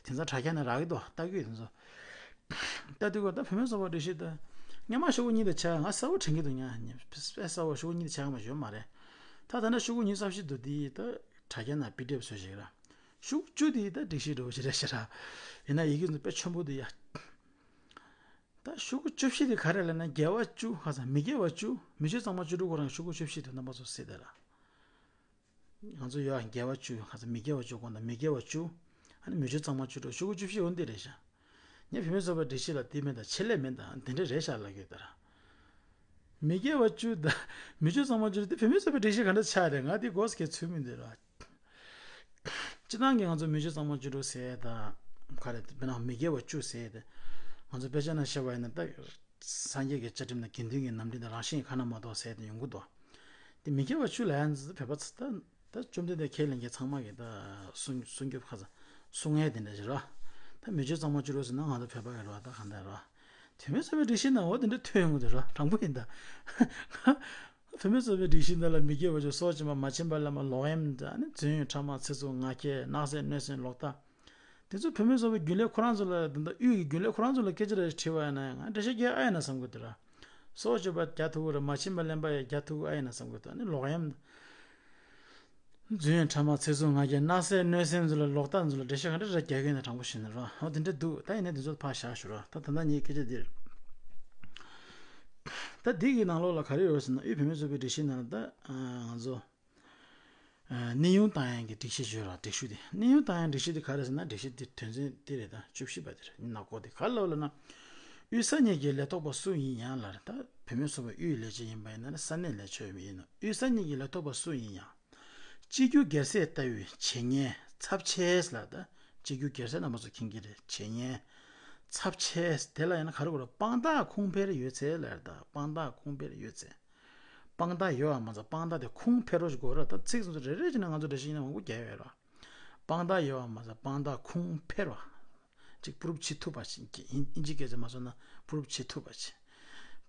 དེ་ཚོ་དྲ་རྒྱ་ནས་རག་གི་འདུག་ལྟ་གི་ཡོད་དེ་ཚོ། ལྟ་དུས་སྐབས་ད་བུད་མེད་ཚོགས་པ་སྒྲིག་གཞི་དེ་སྔོན་མ་ཤོག་གུ་གཉིས་དང་ཕྱེད་ཀ་ང་གསལ་པོ་དྲན་གྱི་འདུག་ཉ་ཉ་དཔེ་གསལ་པོ་ཤོག་གུ་གཉིས་དང་ཕྱེད་ཀ་མ་ཡོད་མ་རེད། ད་ད་ནི་ཤོག་གུ་ཉི་ཤུ་རྩ་བཞི་འདུག་དེ་ད་དྲ་རྒྱ་ནས་པི་ཌི་ཨེཕ་བཟོས་ཤིག་ར། ཤོག་བཅུ་དེ་ད་སྒྲིག་གཞི་འདྲ་བོ་ཞིག་རེད་ཤག་ར། ཡིན་ན་ཡི་གེ་ཚོ་དཔེ་ཆེན་པོ་འདུག་ཡ། ད་ཤོག་གུ་བཅུ་བཞི་དེ་ག་རེ་ལབ་ན་རྒྱལ་བ་བཅུ་ཁ་སང་མི་རྒྱལ་བ་བཅུ་མི་ཆོས་གཙང་མ་བཅུ་དྲུག་ཁོ་རང་ཤོག་གུ་བཅུ་བཞི་དེ་རྣམ་པ་ཚོ་གཟིགས་དང་ར། ང་ཚོ་ཡོད་རྒྱལ་བ་བཅུ་ཁ་སང་མི་རྒྱལ་བ་བཅུ་དགོངས་དག་མི་རྒྱལ་བ་བཅུ། ཨ་ནི་མི་ཆོས་གཙང་མ་བཅུ་དྲུག་ཤོག་གུ་བཅུ་བཞི་འོ་འདི་རེད་ཤག་ངས་བུད་མེད་ཚོགས་པའི་སྒྲིག་གཞི་ལ་དེ་མེད་ད་ཆེད་ལས་མེད་ད་དེ་འདྲ་རེད་ཤག་ལབ་ཀྱི་ཡོད་ད་ར། མི་དགེ་བ་བཅུ་དང་མི་ཆོས་གཙང་མ་བཅུ་དྲུག་དེ་བུད་མེད་ཚོགས་པའི་སྒྲིག་གཞི་ག་འདྲ་ཆགས་རེད། ང་དེ་གོ་སྐད་ཚུད་མི་འདུག་ར། སྤྱིར་བཏང་གི་ང་ཚོ་མི་ཆོས་གཙང་མ་བཅུ་དྲུག་ཟེར་ཡས་དང་ག་རེ་དཔེར་ན་མི་དགེ་བ་བཅུ་ཟེར་ཡས་དེ་ང་ཚོ་དཔེ་ཆ་ནང་བཤད་པ་ཡིན་ན་ད་སངས་རྒྱས་ཀྱི་བཅའ་ཁྲིམས་དང་དགེ་འདུན་གྱི་རྣམ་འདྲེན་དང་རང་བཞིན་གྱི་ཁ་ན་མ་ཐོ་ཟེར་ཡས་དེ་ཡོང་གི་འདུག་དེ་མི་དགེ་བ་བཅུ་ལབ་ཡ་འདི་བོད་པ་ཚོ་ད་ད་བཅོམ་ལྡན་འདས་ཁས་ལེན་མཁན་ཚང་མ་གིས་ད་གསུང་གསུང་རྒྱུ་ཁ་ཚ་གསུང་ཡས་དེ་འདྲ་ཞིག་རེད་བ། ད་མི་ཆོས་གཙང་མ་བཅུ་དྲུག་ཟེར་ན་ང་ཚོ་བོད་པ་གི་རེད་བ། ད་གང་ལྟར་རེད་བ། བུད་མེད་ཚོགས་པའི་སྒྲིག་གཞི་ནང་འོ་དེ་འདྲ་ཐོན་ཡོང་གི་འདུག་ར། དྲང་པོ་ཡིན་ད། བུད་མེད་ཚོགས་པའི་སྒྲིག་གཞི་འདི་ལ་མི་དགེ་བ་བཅུ་སྲོག་གཅོད་པ་མ་བྱིན་པ་ལེན་པ་ལོག་གཡེམ་དང་ནི་རྫུན་ཕྲ་མ་ཚིག་རྩུབ་ངག་འཁྱལ་སྣང་གསལ་གནོད་སེམས་ལོག་ལྟ། དེ་ཚོ་བུད་མེད་ཚོགས་པའི་རྒྱུན་ལས་ཁོ་རང་ཚོ་ལ་ད་ལྟ་དབུས་ཀྱི་རྒྱུན་ལས་ཁོ་རང་ཚོ་ལ་སྐད་ཆ་རེ་དྲིས་པ་ཡིན་ན་ཡང་ང་འགྲེལ་བཤད་རྒྱག་ཨ་ཡིན་ན་བསམ་གི་འདུག་ར། སྲོག་གཅོད་པ་རྒྱག་ཐུབ་ཀྱི་རེད། མ་བྱིན་པ་ལེན་པ་ཡང་རྒྱག་ཐུབ་ཀྱི་ཨ་ཡིན་ན་བསམ་གི་འདུག་ཨ་ནི་ལོག་གཡེམ། རྫུན་ཕྲ་མ་ཚིག་རྩུབ་ངག་འཁྱལ་སྣང་གསལ་གནོད་སེམས་ཚོ་ལ་ལོག་ལྟ་ཚོ་ལ་འགྲེལ་བཤད་ག་འདྲ་རེ་རྒྱག་གི་ཡོད་ན་དྲང་པོ་བཤད་ན་རོ། འོ་དེ་འདྲ་འདུག་ད་ཡིན་ན་དེ་ཚོ་ཕར་བཞག་ཞུ་རོ། ད་ད་ལྟ་ངའི་སྐད་ཆ་འདིར། ད་འདི་གི་ནང་ལོགས་ལ་ག་རེ་ཡོད་ཟེར་ན་དབུས་བོད་མིའི་ཚོགས་པའི་སྒྲིག་གཞི་ནང་ལ་ད་ང་ཚོ་གནས་དབྱུང་བཏང་ཡག་གི་སྒྲིག་གཞི་ཡོད་ར། སྒྲིག་གཞི་དེ་གནས་དབྱུང་བཏང་ཡག་སྒྲིག་གཞི་དེ་ག་རེ་ཟེར་ན་སྒྲིག་གཞི་དེ་དོན་ཚན་དེ་རེད། ད་བཅུ་བཞི་པ་དེ་རེད། ནག་པོ་དེ་ག་རེ་ལབ་ན། དབུས་ས་གཉིས་ཀྱི་ལས་ཐོག་པ་སུ་ཡིན་ཡང་ལ་རེད། ད་བོད་མིའི་ཚོགས་པའི་དབུས་ལས་བྱེད་ཡིན་པ་ཡིན་ན་ས་གནས་ལས་བྱེད་ཡིན་ན་དབུས་ས་གཉིས་ཀྱི་ལས་ཐོག་པ་སུ་ཡིན་ཡང་། གཅིག་གྱུར་སྒེར་སེམས་ལྟ་བུའི་བྱེད་ཉེས་ཚབས་ཆེ་ལ་ད། གཅིག་གྱུར་སྒེར་སེམས་རྣམ་པ་ཚོ་མཁྱེན་གྱི་རེད། བྱེད་ཉེས་ཚབས་ཆེ་དེ་ལ་ཡང་ན་ག་རེ་གོ་རེད། དཔང་རྟགས་ཁུངས་འཕེར་ཡོད་ཚད་ལ་ད་དཔང་རྟགས་ཁུངས་འཕེར་ཡོད་ཚད། དཔང་རྟགས་ཡོད་པ་མ་ཚད་དཔང་རྟགས་དེ་ཁུངས་འཕེར་རོགས་ཞིག་དགོས་རེད། ད་ཚིག་སོ་སོ་རེ་རེ་བྱས་ན་ང་ཚོ་འགྲེལ་བཤད་ཡིན་ན་མང་པོ་རྒྱག་ཡོད་རེད། དཔང་རྟགས་ཡོད་པ་མ་ཚད་དཔང་རྟགས་ཁུངས་འཕེར་བ། ཅིག་པུ་རུབ་བྱེད་ཐུབ་པ་ཞིག་ཨིན་ཨིན་ཇི་སྐད་ཆ་མ་སོང་ན་པུ་རུབ་བྱེད་ཐུབ་པ་ཞིག་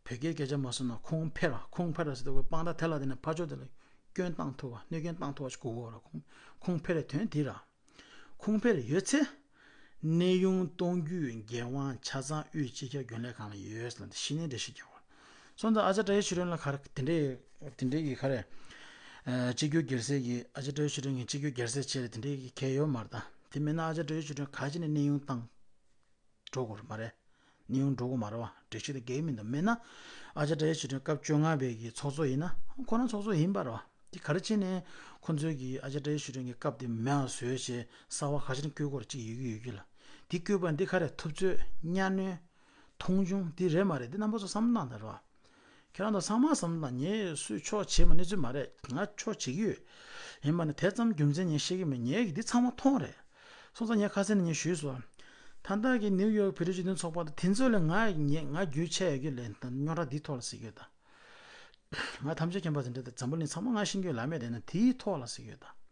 བོད་སྐད་སྐད་ཆ་མ་སོང་ན་ཁུངས་འཕེར་བ། ཁུངས་འཕེར་བ་ཟེར་དུས་དཔང་རྟགས་དེ་ལ་དེ་ནས་ཕར་ཕྱོགས་དེ་ལ་སྐྱོན་བཏང་ཐུབ་པ། གནོད་སྐྱོན་བཏང་ཐུབ་པ་ཞིག་དགོས་ཀྱི་ཡོད་རེད། ཁུངས་ཁུངས་འཕེར་བའི་དོན་དེ་ར། ཁུངས་འཕེར་ཡོད་ཚེ། གནས་དབྱུང་གཏོང་རྒྱུའི་འགན་དབང་ཆ་ཚང་དབུས་སྤྱི་ཁྱབ་རྒྱུན་ལས་ཁང་ལ་ཡོད་ལབ་འདི་གཞི་ནས་འགྲེལ་བཤད་རྒྱག་དགོས། སོང་ཙང་ཨ་ཅག་བཀྲ་ཤིས་ཆོས་སྒྲོན་ལ་ག་རེ་དེ་འདྲའི་དེ་འདྲའི་གི་ག་རེ། ཨ་གཅིག་གྱུར་སྒེར་སེམས་ཀྱི་ཨ་ཅག་བཀྲ་ཤིས་ཆོས་སྒྲོན་གྱི་གཅིག་གྱུར་སྒེར་སེམས་བྱས་ཏེ་དེ་འདྲའི་གི་གལ་ཡོད་མ་རེད་ད། དེ་མིན་ན་ཨ་ཅག་བཀྲ་ཤིས་ཆོས་སྒྲོན་ག་ཅི་ནས་གནས་དབྱུང་བཏང་འགྲོ་དགོས་རེད་མ་རེད། གནས་དབྱུང་འགྲོ་དགོས་མ་རེད་བ། འགྲེལ་བཤད་དེ་འགལ་མི་འདུག་མིན་ན་ཨ་ཅག་བཀྲ་ཤིས་ཆོས་སྒྲོན་སྐབས་བཅོ་ལྔ་པའི་གི་ཚོགས་གཙོ་ཡིན་ན་ཁོ་རང་ཚོགས་གཙོ་ཡིན་པ་རེད་བ། དེ་ག་རེ་བྱས་ནས་ཁོ་ཚོའི་གི་ཨ་ཅག་བཀྲ་ཤིས་ཆོས་སྒྲོན་གྱི་སྐབས་དེ་མེད་པ་བཟོས་བྱས་གསར་པ་ག་ཅི་ནས་བསྐོས་དགོས་རེད་ཅིག་ཡོད་ཀྱི་ཡོད་ཀྱི་ལ། དེ་བསྐོས་པ་འདི་ག་རེ་ཐུབ་ཚོད་གཉའ་གནོན། མཐོང་ཆུང་འདི་རེད་མ་རེད། འདི་རྣམ་པ་ཚོ་བསམ་བློ་བཏང་དང་རོགས། ཁྱེད་རང་ཚོ་ཚང་མ་བསམ་ན་ངས་སུས་ཆོག་བྱེད་མ་ནི་ཚུལ་མ་རེད། ང་ཆོག་བྱེད་ཀྱི་ཡོད། ཡིན་པ་ནི་དེ་ཙམ་རྒྱུ་མཚན་ངས་ཤེས་ཀྱི་མེད། ངས་ཀྱི་འདི་ཚང་མ་མཐོང་རེད། སོང་ཙང་ངས་ཁ་སང་ནས་ངས་ཞུས་སོང་། ད་ལྟ་གི་ནིའུ་ཡོག་བོད་རིགས་སྤྱི་མཐུན་ཚོགས་པ་དང་དེ་ཚོ་ལས་ང་ངས་ང་རྒྱུས་ཆེ་ཡོད་ཀྱི་ལས་ད་རྙོག་དྲ་འདིའི་ཐོག་ལ་ཟེར་གྱི་ཡོད་ད། ང་ཐམས་ཅད་མཁྱེན་པ་དེ་འདྲ་དང་འཛམ་བུ་གླིང་ཚང་མ་ང་ཤེས་ཀྱི་ལ་མེད་དེ་ན་དེའི་ཐོག་ལ་ཟེར་གྱི་ཡོད་ད།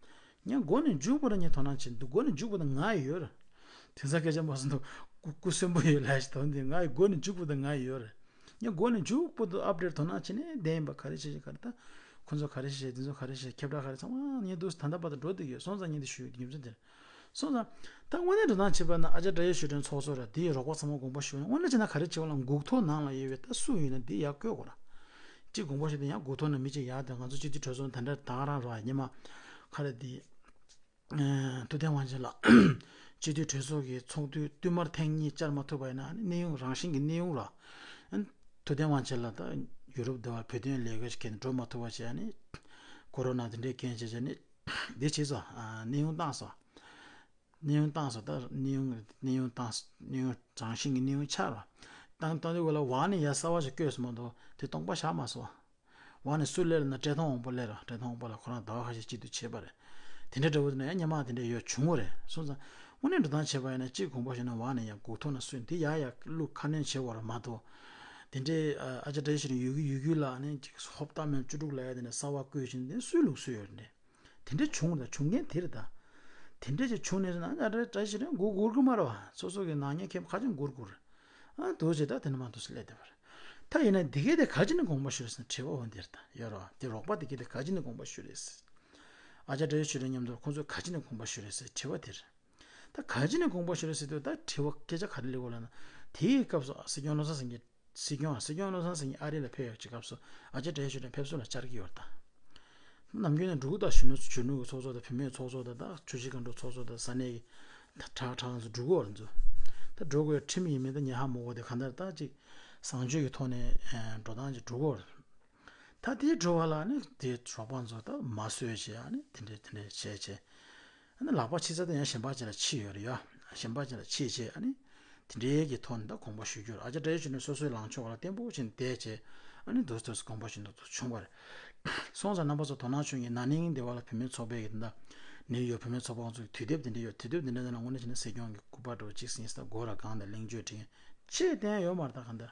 ངས་མགོ་ནས་མཇུག་བར་ངས་དོ་སྣང་བྱེད་འདུག་མགོ་ནས་མཇུག་བར་ང་ཡོད་རེད། དེང་སང་སྐད་ཆ་མ་གསུང་དུས་སྐུ་སྐུ་གསོན་པོ་ཡོད་ལ་ཞིག་དོན་དེ་ང་ཡི་མགོ་ནས་མཇུག་བར་ང་ཡོད་རེད། ངས་མགོ་ནས་མཇུག་བར་དུ་ཨབ་ཌེཊ་དོ་སྣང་བྱེད་ནས་བསྡད་ཡིན་པ། ག་རེ་བྱེད་བྱེད་ག་རེ་ད། ཁོ་ཚོ་ག་རེ་བྱེད་དེ་ཚོ་ག་རེ་བྱེད་ཁྱབ་བསྒྲགས་ག་རེ་ཚང་མ་ངས་འདུག་ད་ལྟ་བར་དུ་འགྲོ་བསྡད་ཡོད། སོང་ཙང་ངས་འདི་ཞུ་རྒྱུ་མཚན་དེ་རེད། སོང་ཙང་། ད་དངོས་གནས་འགྲོ་སྟངས་བྱས་པ་ན་ཨ་ཅག་བཀྲ་ཤིས་ཆོས་སྒྲོན་ཚོགས་གཙོ་ར་དེའི་རོགས་པ་ཚང་མ་དགོངས་པ་ཞུ་ན། དངོས་གནས་བྱས་ན་ག་རེ་བྱེད་པ་ལ་འགུག་ཐོག་ནང་ལ་ཡོད་པའི་ད་སུ་ཡིན་ན་དེ་ཡར་བསྐོས་དགོས་ར། གཅིག་དགོངས་པ་ཞུ་དེ་ཡང་འགུག་ཐོག་ན་མི་གཅིག་ཡར་དེ་ང་ཚོ་སྤྱི་འཐུས་གྲོས་ཚོགས་ད་ལྟ་ད་ག་རང་ར་ཉི་མ་ཁ་རེ་དེ། ཐུབ་བསྟན་དབང་ཆེན་ལགས་སྤྱི་འཐུས་གྲོས་ཚོགས་ཀྱི་ཚོགས་དུས་བསྟུད་མར་ཐེངས་གཉིས་བཅར་མ་ཐུབ་པ་ཡིན་ན་གནས་དབྱུང་རང་བཞིན་གྱི་གནས་དབྱུང་ར། ཐུབ་བསྟན་དབང་ཆེན་ལགས་ད་ཡུ་རོབ་དེ་བར་བོད་དོན་ལས་ཀ་ཞིག་གིན་འགྲོ་མ་ཐུབ་པ་བྱས་ནས་ཀོ་རོ་ན་དེ་འདྲའི་རྐྱེན་བྱས་བྱས་ནས་འདི་བྱས་སོ། གནས་དབྱུང་བཏང་སོང་། གནས་དབྱུང་བཏང་སོང་། ད་གནས་དབྱུང་གནས་དབྱུང་བཏང་སོང་། གནས་དབྱུང་རང་བཞིན་གྱི་གནས་དབྱུང་ཆགས་ར། བཏང་བཏང་དུས་ག་ལ་འོག་ནས་ཡར་གསར་པ་ཞིག་བསྐོས་སོང་མ་གཏོགས་དེ་སྟོང་པ་བཞག་མ་སོང་། འོག་ནས་སུ་སླེབས་ལབ་ན་བཀྲས་མཐོང་དབང་པོ་སླེབས་ར། བཀྲས་མཐོང་དབང་པོ་ལགས་ཁོ་རང་ཟླ་བ་ཁ་ཤས་སྤྱི་འཐུས་བྱས་པ་རེད། དེ་འདྲའི་འདྲ་བོ་དེ་ན་ཡང་སྔོན་མ་དེ་འདྲ་ཡོད་བྱུང་བ་རེད། སོང་ཙང་དངོས་གནས་འགྲོ་སྟངས་བྱས་པ་ཡིན་ན་གཅིག་དགོངས་པ་ཞུས་ན་འོག་ནས་ཡར་འགུག་ཐོག་ན་སུ་དེ་ཡར་ཡར་བླུག་ཁ་སྣོན་བྱེད་དགོས་ར་མ་གཏོགས། དེ་འདྲའི་ཨ་ཅག་བཀྲ་ཤིས་ཆོས་སྒྲོན་ཡོད་རྒྱུ་ཡོད་རྒྱུ་ལ་ནི་ཅིག་ཧོབ་སྟེ་མེད་བཅུ་དྲུག་ལབ་ཡ་དེ་ནས་གསར་པ་བསྐོས་ཕྱིན་དེ་སུའི་ལུགས་སྲོལ་ཡོད་རེད། དེ་འདྲ་བྱུང་རེད། བྱུང་མཁན་དེ་རེད་ད། དེ་འདྲ་ཅིག་བྱུང་ནས་ན་ཨ་ཅག་བཀྲ་ཤིས་ཆོས་སྒྲོན་འགུག་འགུག་གི་མ་རེད་བ། སོ་སོ་གི་ནག་ཉེས་ཁེ་ཁ་ཅིག་འགུག་དགོས་རེད། ཨ་འདུག་བྱས་ད་དེ་ནས་མ་འདུག་སེ་སླེབས་བསྡད་པ་རེད། ད་ཡིན་ན་འདི་གས་དེ་ག་ཅི་ནས་དགོངས་པ་ཞུ་རེད་ཟེར་ན་དྲི་བ་འོ་འདིར་ད་ཡོད་རེད་བ། དེ་རོགས་པ་འདི་གས་དེ་ག་ཅི་ནས་དགོངས་པ་ཞུ་རེད་ཟེར། ཨ་ཅག་བཀྲ་ཤིས་ཆོས་སྒྲོན་མཉམ་དུ་ཁོང་ཚོས་ག་ཅི་ནས་དགོངས་པ་ཞུ་རེད་ཟེར་དྲི་བ་དེ་རེད། ད་ག་ཅི་ནས་དགོངས་པ་ཞུ་རེད་ཟེར་དུས་ད་དྲི་བ་སྐད་ཆ་ག་རེ་སླེབས་ཡོད་ལབ་ན། དེའི་སྐབས་སུ་སྲིད་སྐྱོང་བློ་བཟང་སེང་གེ་སྲིད་སྐྱོང་སྲིད་སྐྱོང་བློ་བཟང་སེང་གེ་ཨ་རི་ལ་ཕེབས་ཡོད་ཀྱི་སྐབས་སུ་ཨ་ཅག་བཀྲ་ཤིས་ཆོས་སྒྲོན་ཕེབས་བསུ་ལ་བཅར་གྱི་ཡོད་རེད་ད། ནམ་རྒྱུན་ནས་འགྲོ་གི་ད་གཞོན་ནུ་གཞོན་ནུ་གི་ཚོགས་གཙོ་དང་བུད་མེད་ཚོགས་གཙོ་དང་ད་ཆུ་བཞི་སྒང་དྲུག་ཚོགས་གཙོ་དང་ས་གནས་ཀྱི་ད་དྲག་དྲག་ང་ཚོ་འགྲོ་གི་ཡོད་རེད་ཚོ། ད་འགྲོ་དགོས་ཁྲིམས་ཡིན་མིན་ད་ཉེ་ཧ་མ་གོ། དེ་གང་ལྟར་ད་ཅིག་བཟང་སྤྱོད་ཀྱི་ཐོག་ནས་འགྲོ་སྟངས་ཅིག་འགྲོ་གི་ཡོད་རེད། ད་དེའི་འགྲོ་བ་ལ་ནི་དེ་རོགས་པ་ཚོ་ད་མ་བཟོས་བྱས་ཨ་ནི་དེ་འདྲས་དེ་འདྲས་བྱས་བྱས། ཨ་ནི་ལག་པ་ཕྱིས་ཚར་ད་ཡང་གཞན་པ་ཅིག་ལ་ཕྱིས་ཡོད་རེད་ཡ། གཞན་པ་ཅིག་ལ་ཕྱིས་བྱས་ཨ་ནི་དེ་འདྲའི་གི་ཐོག་ནས་ད་དགོངས་པ་ཞུ་རྒྱུར་ཨ་ཅག་བཀྲ་ཤིས་ཆོས་སྒྲོན་སོ་སོའི་ལངས་ཕྱོགས་ལ་བརྟན་པོ་བྱས་ནས་བསྡད་བྱས་ཨ་ནི་འདུག་འདུག་སེ་དགོངས་པ་ཞུ་འདུག་འདུག་བྱུང་བ་རེད། སོང་ཙང་རྣམ་པ་ཚོ་དོ་སྣང་བྱུང་གི་ན་ནིང་འདི་བ་ལ་བུད་མེད་ཚོགས་པའི་གི་ད་ནིའུ་ཡོག་བུད་མེད་ཚོགས་པ་ཁོང་ཚོ་གི་དུས་དེབ་དེ་འདྲ་ཡོད། དུས་དེབ་དེ་འདྲ་ནང་དངོས་གནས་བྱས་ན་སྲིད་སྐྱོང་གི་སྐུ་པར་འདྲ་བོ་གཅིག་ཟིན་ས་སྒོ་ར་གང་དང་གླེང་བརྗོད་བྲིས་མཁན་ཅེས་བསྟན་ཡོད་མ་རེད་ད་གང་ལྟར།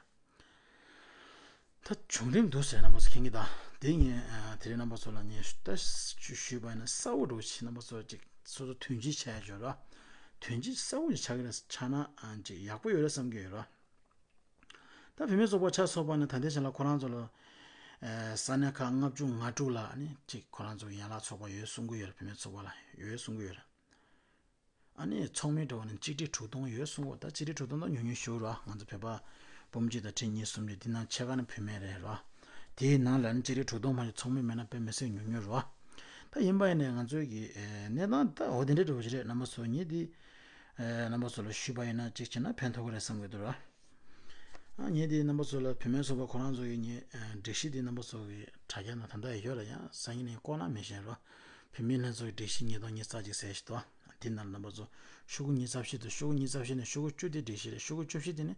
ད་བྱུང་རིམ་འདུག་ཟེར་རྣམ་པ་ཚོ་མཁྱེན་གྱི་ད། དེ་ངས་ཨ་དེ་རིང་རྣམ་པ་ཚོ་ལ་ངས་ད་ཞུ་ཞུས་པ་ཡིན་ན་གསལ་པོ་འདྲ་བོ་ཞིག་རྣམ་པ་ཚོ་ཅིག་སོ་སོ་དོན་སྤྱི་ཆགས་ཡ་ཅིག་ཡོད་ར། དོན་སྤྱི་གསལ་པོ་ཞིག་ཆགས་ཀྱི་རེད། ཆགས་ན་ཨ་ཅིག་ཡག་པོ་ཡོད་རེད་བསམ་གྱི་ཡོད་ར། ད་བུད་མེད་ཚོགས་པ་ཆ་ཚོགས་པ་ནི་ད་ལྟའི་ཆ་ལ་ཁོ་རང་ཚོ་ལ་ཨ་ས་གནས་ཁག་ལྔ་བཅུ་ང་དྲུག་ལ་ནི་ཅིག་ཁོ་རང་ཚོ་ཡན་ལག་ཚོགས་པ་ཡོད་གསུང་གི་ཡོད་རེད། བུད་མེད་ཚོགས་པ་ལ་ཡོད་གསུང་གི་ཡོད་རེད། ཨ་ནི་ཚོགས་མི་འདྲ་བོ་ནི་གཅིག་ཁྲི་དྲུག་སྟོང་ཡོད་གསུང་གོ། ད་གཅིག་ཁྲི་དྲུག་སྟོང་ད་ཉུང་ཉུང་ཞིག་རེད་བ། ང་ཚོ་བོད་པ་སྤུན་མཆེད་དང་ཁྲི་གཉིས་གསུམ་གྱི་འདི་ནང་ཕྱེད་ཀ་ནི་བུད་མེད་རེད་རེད་བ། དེའི་ནང་ལ་ནི་གཅིག་ཁྲི་དྲུག་སྟོང་མ་གཏོགས་ཚོགས་མི་མེད་ན་དཔེ་མི་སྲིད་ཉུང་ཉུང་རེད་བ། ད་ཡིན་པ་ཡིན་ནའི་ང་ཚོའི་གི་ཨེ་གནས་སྟངས་ད་འོ་དེ་འདྲ་འདྲ་བོ་ཞིག་རེད། རྣམ་པ་ཚོ་ངས་འདི་ཨེ་རྣམ་པ་ཚོ་ལ་ཞུས་པ་ཡིན་ན་གཅིག་བྱས་ན་ཕན་ཐོགས་ཀྱི་རེད་བསམ་གྱི་འདུག་ར། ཨ་ངས་འདི་རྣམ་པ་ཚོ་ལ་བུད་མེད་ཚོགས་པ་ཁོ་རང་ཚོ་གི་ངས་ཨེ་སྒྲིག་གཞི་འདི་རྣམ་པ་ཚོ་གི་དྲ་རྒྱ་ནང་ད་ལྟ་ཡོད་ར། ཡང་སང་ཉིན་ནས་བཀོད་ན་མི་ཤེས་ར། བུད་མེད་ལྷན་ཚོགས་ཀྱི་སྒྲིག་གཞི་ཉིས་སྟོང་ཉི་ཤུ་རྩ་གཅིག་ཟེར་ཞིག་འདུག་དེ་ནང་རྣམ་པ་ཚོ་ཤོག་གུ་ཉི་ཤུ་རྩ་བཞི་དང་ཤོག་གུ་ཉི་ཤུ་རྩ་བཞི་ནས་ཤོག་གུ་བཅུ་དེ་སྒྲིག་གཞི་རེད། ཤོག་གུ་བཅུ་བཞི་དེ་ནི་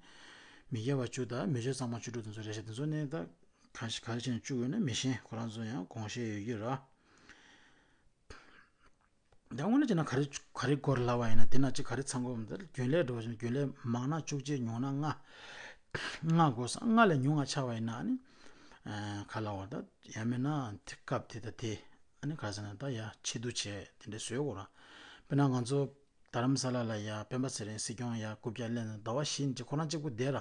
མི་སྒེར་བ་བཅུ་དང་མི་སྤྱོད་གཙང་མ་བཅུ་དྲུག་དེ་ཚོ་རེད་ཤག་དེ་ཚོ་ནི་ད་གང་ཞིག་ག་རེ་བྱས་ནས་བཅུག་ཡོད་ན་མི་ཤེས། ཁོ་རང་ཚོ་ཡང་དགོངས་བཞེས་ཡོད་ཀྱི་རེད། ད་དངོས་གནས་བྱས་ན་ག་རེ་ག་རེ་སྐོར་ལབ་པ་ཡིན་ན་དེ་ན་ཅིག་ག་རེ་ཚང་དགོས་མིན་ད་རྒྱུན་ལས་འགྲོ་བཞིན་རྒྱུན་ལས་མང་ན་བཅུ་གཅིག་ཉུང་ན་ལྔ། ལྔ་དགོས་ས་ལྔ་ལས་ཉུང་བ་ཆགས་པ་ཡིན་ན་ནི་ག་ལབ་པ་ད་ཡང་མིན་ན་དེ་སྐབས་དེ་ད་དེ་ཨ་ནི་ག་ཟེར་ན་ད་ཡ་ཆེ་བསྡུ་བྱས་དེ་འདྲ་བཟོས་དགོས་ར། དཔེར་ན་ང་ཚོ་རྡ་རམ་ས་ལ་ལ་ཡ་སྤེན་པ་ཚེ་རིང་སྲིད་སྐྱོང་ཡ་རྐུབ་བཀྱག་ལེན་ཟླ་བ་བཞི་ནས་ཅིག་ཁོ་རང་གཅིག་པུ་བསྡད་ར།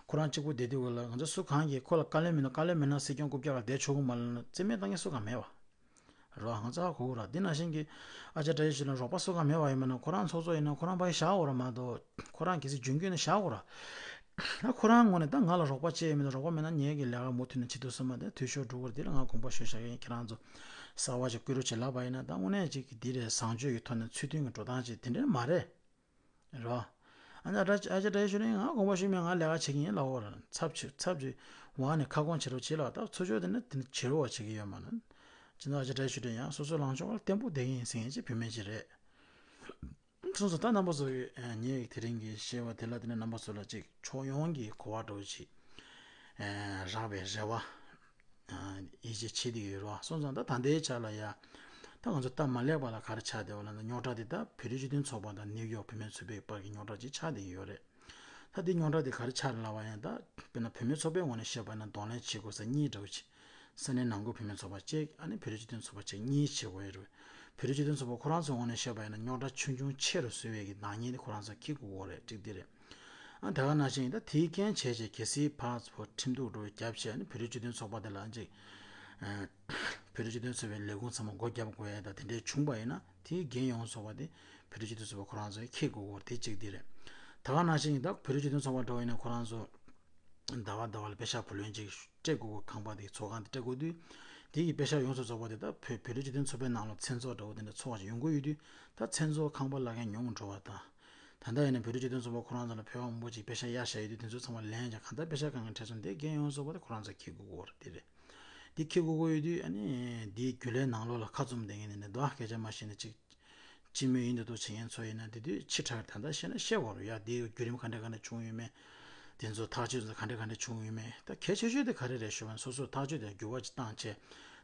ཁོ་རང་གཅིག་པུ་བསྡད་དུས་ག་ལ་ང་ཚོ་སུ་གང་གིས་ཁོ་ལ་བཀའ་ལན་མིན་ན་བཀའ་ལན་མིན་ན་སྲིད་སྐྱོང་རྐུབ་བཀྱག་ལ་བསྡད་ཆོག་གི་མ་རེད་ལབ་ན་རྩིས་མེད་བཏང་མཁན་སུ་གང་མེད་པ། རེད་བ། ང་ཚོ་ཧ་གོ་གི་རེད། འདི་ནང་བཞིན་གྱི་ཨ་ཅག་བཀྲ་ཤིས་ཆོས་སྒྲོན་རོགས་པ་སུ་གང་མེད་པ་ཡིན་པ་ན་ཁོ་རང་ཚོགས་གཙོ་ཡིན་ན་ཁོ་རང་ཕར་བཞག་དགོས་རེད་མ་གཏོགས་ཁོ་རང་གལ་སྲིད་འཇོན་གྱི་ཡོད་ན་བཞག་དགོས་རེད། ཨ་ཁོ་རང་ངོས་ནས་ད་ང་ལ་རོགས་པ་ཅི་ཡང་མེད་ན་རོགས་པ་མེད་ན་ངའི་གི་ལས་ཀ་མུ་མཐུད་ནས་བྱེད་ཐུབ་ས་མ་རེད། འཐུས་ཤོར་འགྲོ་གི་རེད། འདི་ལ་ང་དགོངས་པ་ཞུ་བཞག་གི་ཡིན། ཁྱེད་རང་ཚོ་གསར་པ་ཅིག་བསྐོ་རོགས་བྱེད་ལབ་པ་ཡིན་ན་ད་དངོས་གནས་ཅིག་གི་འདི་རེད། བཟང་སྤྱོད་ཀྱི་ཐོག་ནས་ཚུལ་མཐུན་གྱི་འགྲོ་སྟངས་ཅིག་དེ་འདྲ་མ་རེད། རེད་བ། ཨ་ནི་ཨ་ཅག་ཨ་ཅག་བཀྲ་ཤིས་ཆོས་སྒྲོན་ང་དགོངས་པ་ཞུས་མེད། ང་ལས་ཀ་བྱེད་ཀྱི་ཡིན་ལབ་དགོས་རེད། ཚབ་བྱེད་ཚབ་བྱེད་འོག་ནས་ཁ་སྐོང་བྱེད་རོགས་བྱེད་ལབ། ད་ཚུར་ཕྱོགས་དེ་ནི་དེ་ནི་བྱེད་རོགས་བྱེད་ཀྱི་ཡོད་མ་རེད། ཅི་ན་ཨ་ཅག་བཀྲ་ཤིས་ཆོས་སྒྲོན་ཡང་སོ་སོའི་ལངས་ཕྱོགས་ལ་བརྟན་པོ་བསྡད་ཀྱི་ཡིན་ཟེར་མཁན་ཅིག་བུད་མེད་ཅིག་རེད། སོང་ཙང་ད་རྣམ་པ་ཚོ་གིས་ངའི་དེ་རིང་གི་བཤད་པ་དེ་ལ་བརྟེན་ནས་རྣམ་པ་ཚོ་ལ་ཅིག་ཕྱོགས་ཡོངས་ཀྱི་གོ་བ་འདྲ་བོ་ཅིག་རག་པའི་རེ་བ་ ཡིད་ཆེས་བྱེད་བསྡད་ཡོད་རེད་བ། སོང་ཙང་ད་ད་ལྟའི་ཆ་ལ་ཡ། ད་ང་ཚོ་སྟབས་མ་ལེགས་པ་ལ་ག་རེ་ཆགས་བསྡད་པ་ལབ་ན། རྙོག་དྲ་དེ་ད་བོད་རིགས་སྤྱི་མཐུན་ཚོགས་པ་དང་ནིའུ་ཡོག་བུད་མེད་ཚོགས་པའི་བར་གྱི་རྙོག་དྲ་ཅིག་ཆགས་བསྡད་ཡོད་རེད། ད་དེ་རྙོག་དྲ་དེ་ག་རེ་ཆགས་ལབ་པ་ཡིན་ན། ད་དཔེར་ན་བུད་མེད་ཚོགས་པའི་ངོས་ནས་བཤད་པ་ཡིན་ན་གདོང་ལེན་བྱེད་དགོས་ས་གཉིས་འདྲ་བོ་ཅིག་ས་གནས་ནང་ཁུལ་བུད་མེད་ཚོགས་པ་གཅིག་ཨ་ནི་བོད་རིགས་སྤྱི་མཐུན་ཚོགས་པ་གཅིག་གཉིས་བྱེད་དགོས་ཡོད་རེད། བོད་རིགས་སྤྱི་མཐུན་ཚོགས་པ་ཁོ་རང་ཚོའི་ངོས་ནས་བཤད་པ་ཡིན་ན་རྙོག་དྲ་ཆུང་ཆུང་ཆེ་རུ་བཟོ་བའི་གི་ནག་ཉེས་དེ་ཁོ་རང་ཚོ་འཁྱེར་དགོས་ཀྱི་ཡོད་རེད། གཅིག་དེ་རེད། ཨ་ད་ག་ནང་བཞིན་ད་དེའི་རྐྱེན་བྱས་བྱས་གལ་སྲིད་ཕར་ཚུར་ཁྲིམས་གཏུག་འགྲོ་བའི་རྒྱབ་བྱས་ཨ་ནི་བོད་རིགས་སྤྱི་མཐུན་ཚོགས་པ་དེ་ལ་ཅིག་བོད་རིགས་སྤྱི་མཐུན་ཚོགས་པའི་ལས་ཁུངས་ཚང་མ་སྒོ་བརྒྱབ་དགོས་ཡ་ད་དེ་འདྲའི་བྱུང་པ་ཡིན་ན། དེའི་འགན་ཡོངས་རྫོགས་པ་དེ་བོད་རིགས་སྤྱི་མཐུན་ཚོགས་པ་ཁོ་རང་ཚོས་འཁྱེར་དགོས་ཀྱི་ཡོད་རེད། དེ་གཅིག་དེ་རེད། ད་ག་ནང་བཞིན་ད་བོད་རིགས་སྤྱི་མཐུན་ཚོགས་པ་འདྲ་བོ་ཡིན་ན་ཁོ་རང་ཚོ་ཟླ་བ་ཟླ་བ་ལ་པེ་ཤག་བུ་ལོན་ཅིག་སྤྲད་དགོས་ཀྱི། ཁང་པ་དེ་ཚོགས་ཁང་དེ་སྤྲད་དགོས་དུས། དེ་གི་པེ་ཤག་ཡོངས་སུ་རྫོགས་པ་དེ་ད་བོད་བོད་རིགས་སྤྱི་མཐུན་ཚོགས་པའི་ནང་ལ་མཚན་ཚོགས་འདྲ་བོ་དེ་འདྲ་ཚོགས་ཀྱི་ཡོང་གི་ཡོད་དུས། ད་མཚན་ཚོགས་ཁང་པ་གླ་མཁན་ཉུང་འགྲོ་བ་དང་། ད་ལྟ་ཡིན་ན་བོད་རིགས་སྤྱི་མཐུན་ཚོགས་པ་ཁོ་རང་ཚོ་ལ་ཕལ་བ་མང་པོ་ཅིག་པེ་ཤག་གཡར་བཞག་ཡོད་དུས། དེ་ཚོ་ཚང་མ་ལེན་ཡག་གང་ལྟར་པེ་ཤག་དཀའ་ངལ་འཕྲད་སོང་། དེ་འགན་ཡོངས་རྫོགས་པ་དེ་ཁོ་རང་ཚོས་འཁྱེར་དགོས་ཀྱི་ཡོད་རེད། དེ་རེད། དེ་འཁྱེར་དགོས་ཀྱི་ཡོད་དུས་ཨ་ནི་དེའི་རྒྱུན་ལས་ནང་ལོགས་ལ་ཁ་བཙུམ་བསྡད་མཁན་དེ་འདྲ་འདུག་སྐད་ཆ་མ་བཤད་ན་ཅིག་སྤྱི་མོས་ཡིན་འདུག་འདུག་བྱེད་མཁན་ཚོ་ཡིན་ན་དེ་དུས་ཕྱི་དྲགས་ད་ལྟ་བཤད་ན་བཤད་དགོས་རེད་ཡ། དེའི་བརྒྱུད་རིམ་ག་འདྲ་ག་འདྲ་བྱུང་ཡོད་མེད། དེ་ཚོ་ཐག་གཅོད་ཚོ་ག་འདྲ་ག་འདྲ་བྱུང་ཡོད་མེད། ད་གལ་ཆེ་ཤོས་དེ་ག་རེ་རེད་ཞུ་བ་ན། སོ་སོས་ཐག་གཅོད་དེ་འགྱུར་བ་ཅིག་བཏང་བྱས།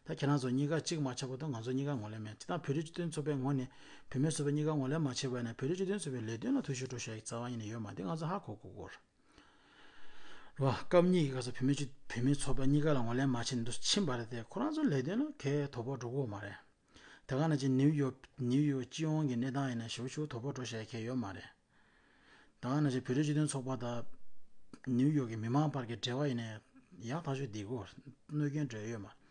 ད་ཁྱེད་རང་ཚོ་གཉིས་ཀ་གཅིག་མ་ཆགས་པ་དང་ང་ཚོ་གཉིས་ཀ་ངོས་ལེན་མེད། ཅི་ལྟར་བོད་རིགས་སྤྱི་མཐུན་ཚོགས་པའི་ངོས་ནས་བུད་མེད་ཚོགས་པ་གཉིས་ཀ་ངོས་ལེན་མ་བྱས་པ་ཡིན་ན་བོད་རིགས་སྤྱི་མཐུན་ཚོགས་པའི་ལས་དོན་ལ་ཐུགས་ཤུགས་སྤྲོད་བྱ་ཡི་རྩ་བ་ཉིད་ནས་ཡོད་མ་རེད། དེ་ང་ཚོ་ཧ་གོ་དགོས་ཀྱི་ཡོད་རེད། རོ་སྐབས་གཉིས་ཀྱི་སྐབས་སུ་བུད་མེད་སྤྱི་བུད་མེད་ཚོགས་པ་གཉིས་ཀ་ལ་ངོས་ལེན་མ་བྱས་ནས་འདུག་ཕྱིན་པ་རེད་དེ། ཁོ་རང་ཚོ་ལས་དོན་ལ་གལ་དོ་ཕོག་འགྲོ་གི་ཡོད་མ་རེད། དེ་ག་ནང་བཞིན་ནིའུ་ཡོག་ནིའུ་ཡོག་སྤྱི་ཡོངས་ཀྱི་གནས་སྟངས་ཡིན་ན་ཞེ་པོ་ཞེ་པོ་དོ་ཕོག་འགྲོ་བྱ་ཡ་གལ་ཡོད་མ་རེད། དེ་ག་ནང་བཞིན་བོད་རིགས་སྤྱི་མཐུན་ཚོགས་པ་དང་ནིའུ་ཡོག་གི་མི་མང་བར་གྱི་འབྲེལ་བ་ཡིན་ན་ཡག་ཐག་ཆོད་བསྡད་ཀྱི་ཡོད་རེད། གནོད་སྐྱོན་འགྲོ་ཡ་ཡོད་མ་རེད།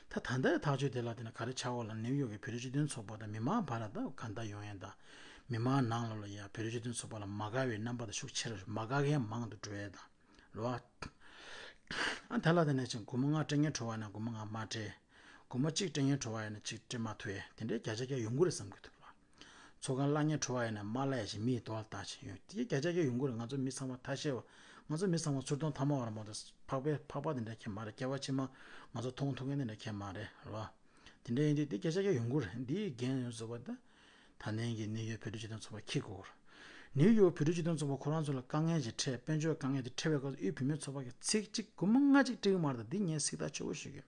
ད་ད་ལྟའི་ཐག་གཅོད་དེ་ལ་བལྟས་ན་ག་རེ་ཆགས་ཡོད་ལབ་ན། ནིའུ་ཡོག་གི་བོད་རིགས་སྤྱི་མཐུན་ཚོགས་པ་དང་མི་མང་བར་ལ་ད་གང་ལྟར་ཡོང་ཡ་དང་། མི་མང་ནང་ལོགས་ལ་ཡ་བོད་རིགས་སྤྱི་མཐུན་ཚོགས་པ་ལ་མ་དགའ་བའི་རྣམ་པ་དང་ཤུགས་ཆེ་རུ། མ་དགའ་མཁན་མང་དུ་འགྲོ་ཡ་དང་། རེད་བ། ཨ་དེ་ལ་བརྟེན་ནས་ཅིག་སྒོར་མོ་ལྔ་སྤྲད་མཁན་བྲོ་བ་ཡིན་ན་སྒོར་མོ་ལྔ་མ་སྤྲད། སྒོར་མོ་གཅིག་སྤྲད་མཁན་བྲོ་བ་ཡིན་ན་གཅིག་སྤྲད་མ་ཐུབ་ཡས་དེ་འདྲའི་བརྒྱ་ཆ་བརྒྱ་ཡོང་གི་རེད་བསམ་གྱི་འདུག་ལ། ཚོགས་ཁང་གླ་མཁན་བྲོ་བ་ཡིན་ན་མ་གླ་ཡས་ཞིག་མིའི་རྡོག་ལ་བཏགས་ཤིག་ཡོང་དེ་བརྒྱ་ཆ་བརྒྱ་ཡོང་གི་རེད། ང་ཚོ་མི་ཚང་མ་ཐ་ཤལ་བ། ང་ཚོ་མི་ཚང་མ་ཚུར་མཐོང་ཐ་མ་བར་མ་གཏོགས་ཕག་པའི་ཕག་པ་དེ་འདྲ་ཁྱེད་མ་རེད། སྐྱེ་བ་ཕྱི་མ་ང་ཚོ་མཐོང་ཐུབ་མཁན་དེ་འདྲ་ཁྱེད་མ་རེད་རེད་བ། དེ་འདྲ་ཡིན་དུས་དེ་བརྒྱ་ཆ་བརྒྱ་ཡོང་གི་རེད། འདིའི་འགན་ཡོངས་རྫོགས་པ་ད། ད་ནང་གི་ནིའུ་ཡོག་བོད་རིགས་སྤྱི་མཐུན་ཚོགས་པ་འཁྱེར་དགོས། ནིའུ་ཡོག་བོད་རིགས་སྤྱི་མཐུན་ཚོགས་པ་ཁོ་རང་ཚོ་ལ་དཀའ་ངལ་ཅིག་འཕྲད། དཔལ་འབྱོར་དཀའ་ངལ་དེ་འཕྲད་པའི་སྐབས་སུ་དབུས་བུད་མེད་ཚོགས་པ་གིས་ཚིག་གཅིག་སྒོར་མོ་ལྔ་གཅིག་སྤྲད་ཀྱི་མ་རེད། ད་འདི་ངས་སྲིད་ཐག་ཆོད་པོ་ཞུ་གི།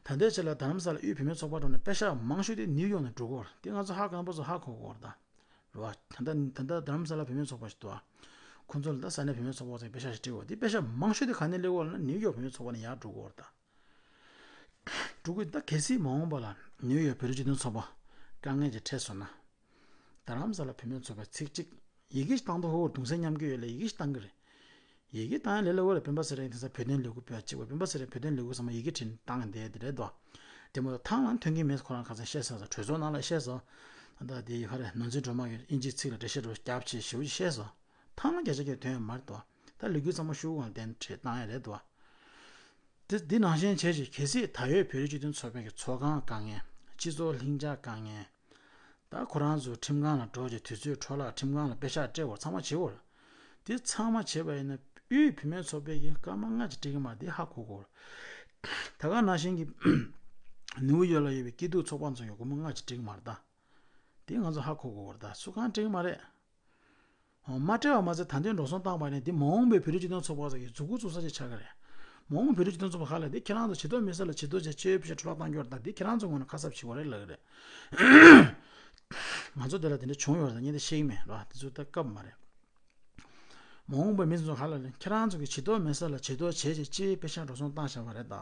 ད་ལྟའི་ཆ་ལ་རྡ་རམ་ས་ལ་དབུས་བུད་མེད་ཚོགས་པ་འགྲོ་ནས་པེ་ཤག་མང་ཤོས་དེ་ནིའུ་ཡོག་ནས་འགྲོ་གི་ཡོད་རེད། དེ་ང་ཚོ་ཧ་གོ་ན་པོ་ཚོ་ཧ་གོ་དགོས་རེད་ད། རེད་བ། ད་ལྟ་ད་ལྟ་རྡ་རམ་ས་ལ་བུད་མེད་ཚོགས་པ་ཞིག་འདུག་ཨ། ཁོང་ཚོ་ལ་ད་ས་གནས་བུད་མེད་ཚོགས་པ་ཚོས་པེ་ཤག་ཞིག་སྤྲད་ཡོད་རེད། དེ་པེ་ཤག་མང་ཤོས་དེ་ག་ནས་སླེབས་ཡོད་ལབ་ན་ནིའུ་ཡོག་བུད་མེད་ཚོགས་པ་ནས་ཡར་འགྲོ་གི་ཡོད་རེད་ད། འགྲོ་གི་ད་གལ་སྲིད་མ་འོངས་པ་ལ་ནིའུ་ཡོག་བོད་རིགས་སྤྱི་མཐུན་ཚོགས་པ་དཀའ་ངལ་ཅིག་འཕྲད་སོང་ན། རྡ་རམ་ས་ལ་བུད་མེད་ཚོགས་པས་ཚིག་གཅིག་ཡི་གེ་ཞིག་བཏང་དུས་ཧོར་གདུང་སེམས་མཉམ་སྐྱེད་ཡོད་ལ་ཡི་གེ་ཞིག་བཏང་གི་རེད། ཡི་གེ་བཏང་ཡ་ལས་སླ་བོ་རེད། སྤེན་པ་ཚེ་རིང་དེང་སང་བོད་དོན་ལས་འགུལ་སྤེལ་བ་གཅིག་པ། སྤེན་པ་ཚེ་རིང་བོད་དོན་ལས་འགུལ་ཚང་མ་ཡི་གེ་བྲིས་ནས་བཏང་ཡ་འདི་འདི་རེད་དོ། དེ་མ་གཏོགས་ཐང་ལ་ཐོན་གྱི་མེད། ཁོ་རང་ཁ་སང་བཤད་ས་ས་གྲོས་ཚོགས་ནང་ལ་བཤད་ས། ད་དེ་ཡི་ག་རེད། ནོར་འཛིན་སྒྲོལ་མ་གིས་དབྱིན་ཇིའི་ཚིག་ལ་འགྲེལ་བཤད་འདྲ་བོ་བརྒྱབ་བྱས་ཞེ་པོ་ཅིག་བཤད་ས། ཐང་ལ་བརྒྱ་ཆ་བརྒྱ་ཐོན་ཡོད་མ་རེད་དོ། ད་ལས་འགུལ་ཚང་མ་ཤུགས་གང་ལྡན་བྱས་བཏང་ཡ་རེད་དོ། དེ་འདི་ནང་བཞིན་བྱས་ཤིག་གལ་སྲིད་ད་ཡོད་བོད་རིགས་སྤྱི་མཐུན་ཚོགས་པའི་གི་ཚོགས་ཁང་དཀའ་ངལ། སྤྱི་ཚོགས་ལྷིང་འཇགས་དཀའ་ངལ། ད་ཁོ་རང་ཚོ་ཁྲིམས་ཁང་ལ་འགྲོ་བྱས་དུས་ཚོད་འཕྲོ་བརླག་ཁྲིམས་ཁང་ལ་པེ་ཤག་སྤྲད་བར་ཚང་མ་བྱེད་དགོས་རེད། དེ་ཚང་མ་བྱས་པ་ཡིན་ན་དབུས་བུད་མེད་ཚོགས་པའི་གི་སྐར་མ་ལྔ་ཅིག་སྤྲད་ཀྱི་མ་རེད། དེ་ཧ་གོ་དགོས་རེད། ད་ག་ནང་བཞིན་གྱི་ནིའུ་ཡོག་ལ་ཡོད་པའི་སྐྱིད་སྡུག་ཚོགས་པ་ཚོ་ཡང་སྒོར་མོ་ལྔ་ཅིག་སྤྲད་ཀྱི་མ་རེད་ད། དེ་ང་ཚོ་ཧ་གོ་དགོས་རེད་ད། སུ་གང་སྤྲད་ཀྱི་མ་རེད། ཨོ། མ་སྤྲད་པ་མ་ཟད་ད་ལྟའི་འགྲོ་སོང་བཏང་པ་ནས་འདི་མ་འོངས་པའི་བོད་རིགས་སྤྱི་མཐུན་ཚོགས་པ་ཚོ་གི་མཛུབ་གུ་བཙུགས་ས་ཅིག་ཆགས་ཀྱི་རེད། མ་འོངས་བོད་རིགས་སྤྱི་མཐུན་ཚོགས་པ་ཁག་ལ་འདི་ཁྱེད་རང་ཚོ་བྱེད་དོ་མེད་ས་ལ་བྱེད་དོ་བྱས་ཆེད་ཕྱིར་འཕྲོ་བརླག་བཏང་རྒྱུ་རེད། ད་འདི་ཁྱེད་རང་ཚོ་ངོས་ནས་ཁ་གསབ་བྱེད་དགོས་རེད་ལབ་ཀྱི་རེད། ང་ཚོ་འདི་ལ་དེ་འདྲ་བྱུང་ཡོད་རེད་ད་ངས་འདི་བཤད་ཀྱི་མེད་རེད་བ། དེ་ཚོ་ད་སྐབས་མ་རེད། མ་འོངས་པའི་མི་ཚོ་ཁག་ལ་ནི་ཁྱེད་རང་ཚོ་གི་བྱེད་དོ་མེད་ས་ལ་བྱེད་དོ་བྱས་བྱས་སྤྱིའི་པེ་ཤག་འགྲོ་སོང་བཏང་བཞག་པ་རེད་ད།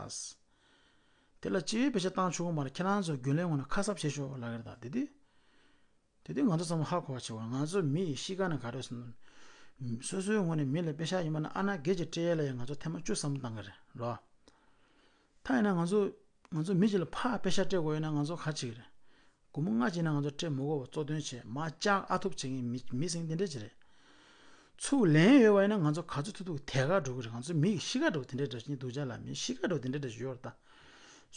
དེ་ལ་སྤྱིའི་པེ་ཤག་བཏང་ཆོག་གི་མ་རེད། ཁྱེད་རང་ཚོ་རྒྱུན་ལས་ངོས་ནས་ཁ་གསབ་བྱེད་ཤོག་ལབ་ཀྱི་རེད་ད། དེ་དུས། དེ་དུས་ང་ཚོ་ཚང་མ་ཧ་གོ་བ་བྱེད་དགོས། ང་ཚོ་མི་ཡི་གཤིས་ཀ་ནང་ག་རེ་ཟེར་ན། སོ་སོའི་ངོས་ནས་མི་ལ་པེ་ཤག་ཡིན་པ་ན་ཨ་ན་བརྒྱད་ཅིག་སྤྲད་ཡས་ལ་ཡང་ང་ཚོ་ཐེངས་མ་བཅུ་ཙམ་བཏང་གི་རེད་ལོ། ད་ཡིན་ན་ང་ཚོ་ང་ཚོ་མི་གཅིག་ལ་ཕར་པེ་ཤག་སྤྲད་དགོས་ཡོད་ན་ང་ཚོ་ག་བྱེད་ཀྱི་རེད། སྒོར་མོ་ལྔ་གཅིག་ན་ང་ཚོ་སྤྲད་མི་དགོས་པ་གཙོ་དོན་བྱས་མར་བཅག་ཨ་ཐུབ་བྱེད་མཁན་མི་མི་ཟེར་མཁན་དེ་འདྲ་ཅིག་རེད། ཚུར་ལེན་ཡོད་པ་ཡིན་ན་ང་ཚོ་ག་ཚོད་ཐུབ་ཐུབ་དེ་གར་འགྲོ་གི་རེད། ང་ཚོ་མི་ཡི་གཤིས་ཀ་འདྲ་བོ་དེ་འདྲ་འདྲ་ཞིག་སྡུག་ཅག་ལ་མི་གཤིས་ཀ་འདྲ་བོ་དེ་འདྲ་འདྲ་ཞིག་ཡོད་རེད་ད།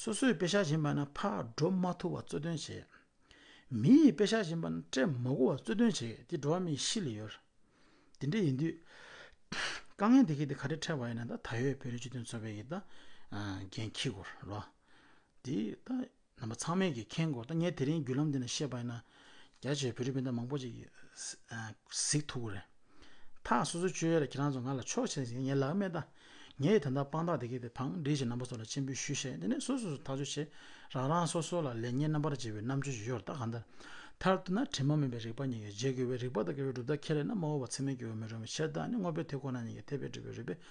སོ་སོའི་པེ་ཤག་བྱིན་པ་ན་ཕར་འགྲོ་མ་ཐུབ་པ་གཙོ་དོན་བྱས། མི་ཡི་པེ་ཤག་བྱིན་པ་ན་སྤྲད་མ་དགོས་པ་གཙོ་དོན་བྱས་དེ་འགྲོ་བ་མིའི་གཤིས་ལ་ཡོད་རེད། དེ་འདྲ་ཡིན་དུས། དཀའ་ངལ་དེ་གས་དེ་ག་རེ་འཕྲད་པ་ཡིན་ན་ད་ད་ཡོད་བོད་རིགས་སྤྱི་མཐུན་ཚོགས་པའི་གི་ད་འགན་འཁྱེར་དགོས་རེད་ལོ། དེ་ད་རྣམ་པ་ཚང་མས་གི་མཁྱེན་དགོས། ད་ངས་དེ་རིང་བརྒྱུད་ལམ་འདི་ནས་བཤད་པ་ཡིན་ན། རྒྱ་ཆེའི་བོད་རིགས་སྤུན་ཟླ་མང་པོ་ཅིག་གིས་གཟིགས་ཐུབ་ཀྱི་རེད། ཐག་སོ་སོ་ཆོད་ཡོད་ལ་ཁྱེད་རང་ཚོ་ང་ལ་ཕྱོགས་ཆེན་ཟིག་ངས་ལབ་མེད་ད། ངས་ད་ལྟ་དཔང་རྟགས་དེ་གའི་དེ་བང་བསྒྲིགས་ཤིག་རྣམ་པ་ཚོ་ལ་སྤྱན་འབུལ་ཞུས་ཤིག་དེ་ནས་སོ་སོ་སོ་ཐག་གཅོད་བྱེད། རང་རང་སོ་སོ་ལ་ལེགས་ཉེས་རྣམ་པར་འབྱེད་པའི་རྣམ་དཔྱོད་ཅིག་ཡོད་རེད་ད་གང་ལྟར། མཐར་གཏུགས་ན་དྲི་མ་མེད་པའི་རིག་པ་ཉིད་ཀྱིས་འབྱེད་དགོས་པའི་རིགས་པ་དང་འགལ་བའི་གྲུབ་མཐའ་ཁས་ལེན་ན་མ་འོངས་པ་ཚད་མས་འགེལ་བར་མི་རུང་བའི་ཕྱིར་དང་ནི། དངོས་པོའི་དེ་ཁོ་ན་ཉིད་ཀྱིས་འཐད་པའི་སྒྲུབ་པའི་རིགས་པས་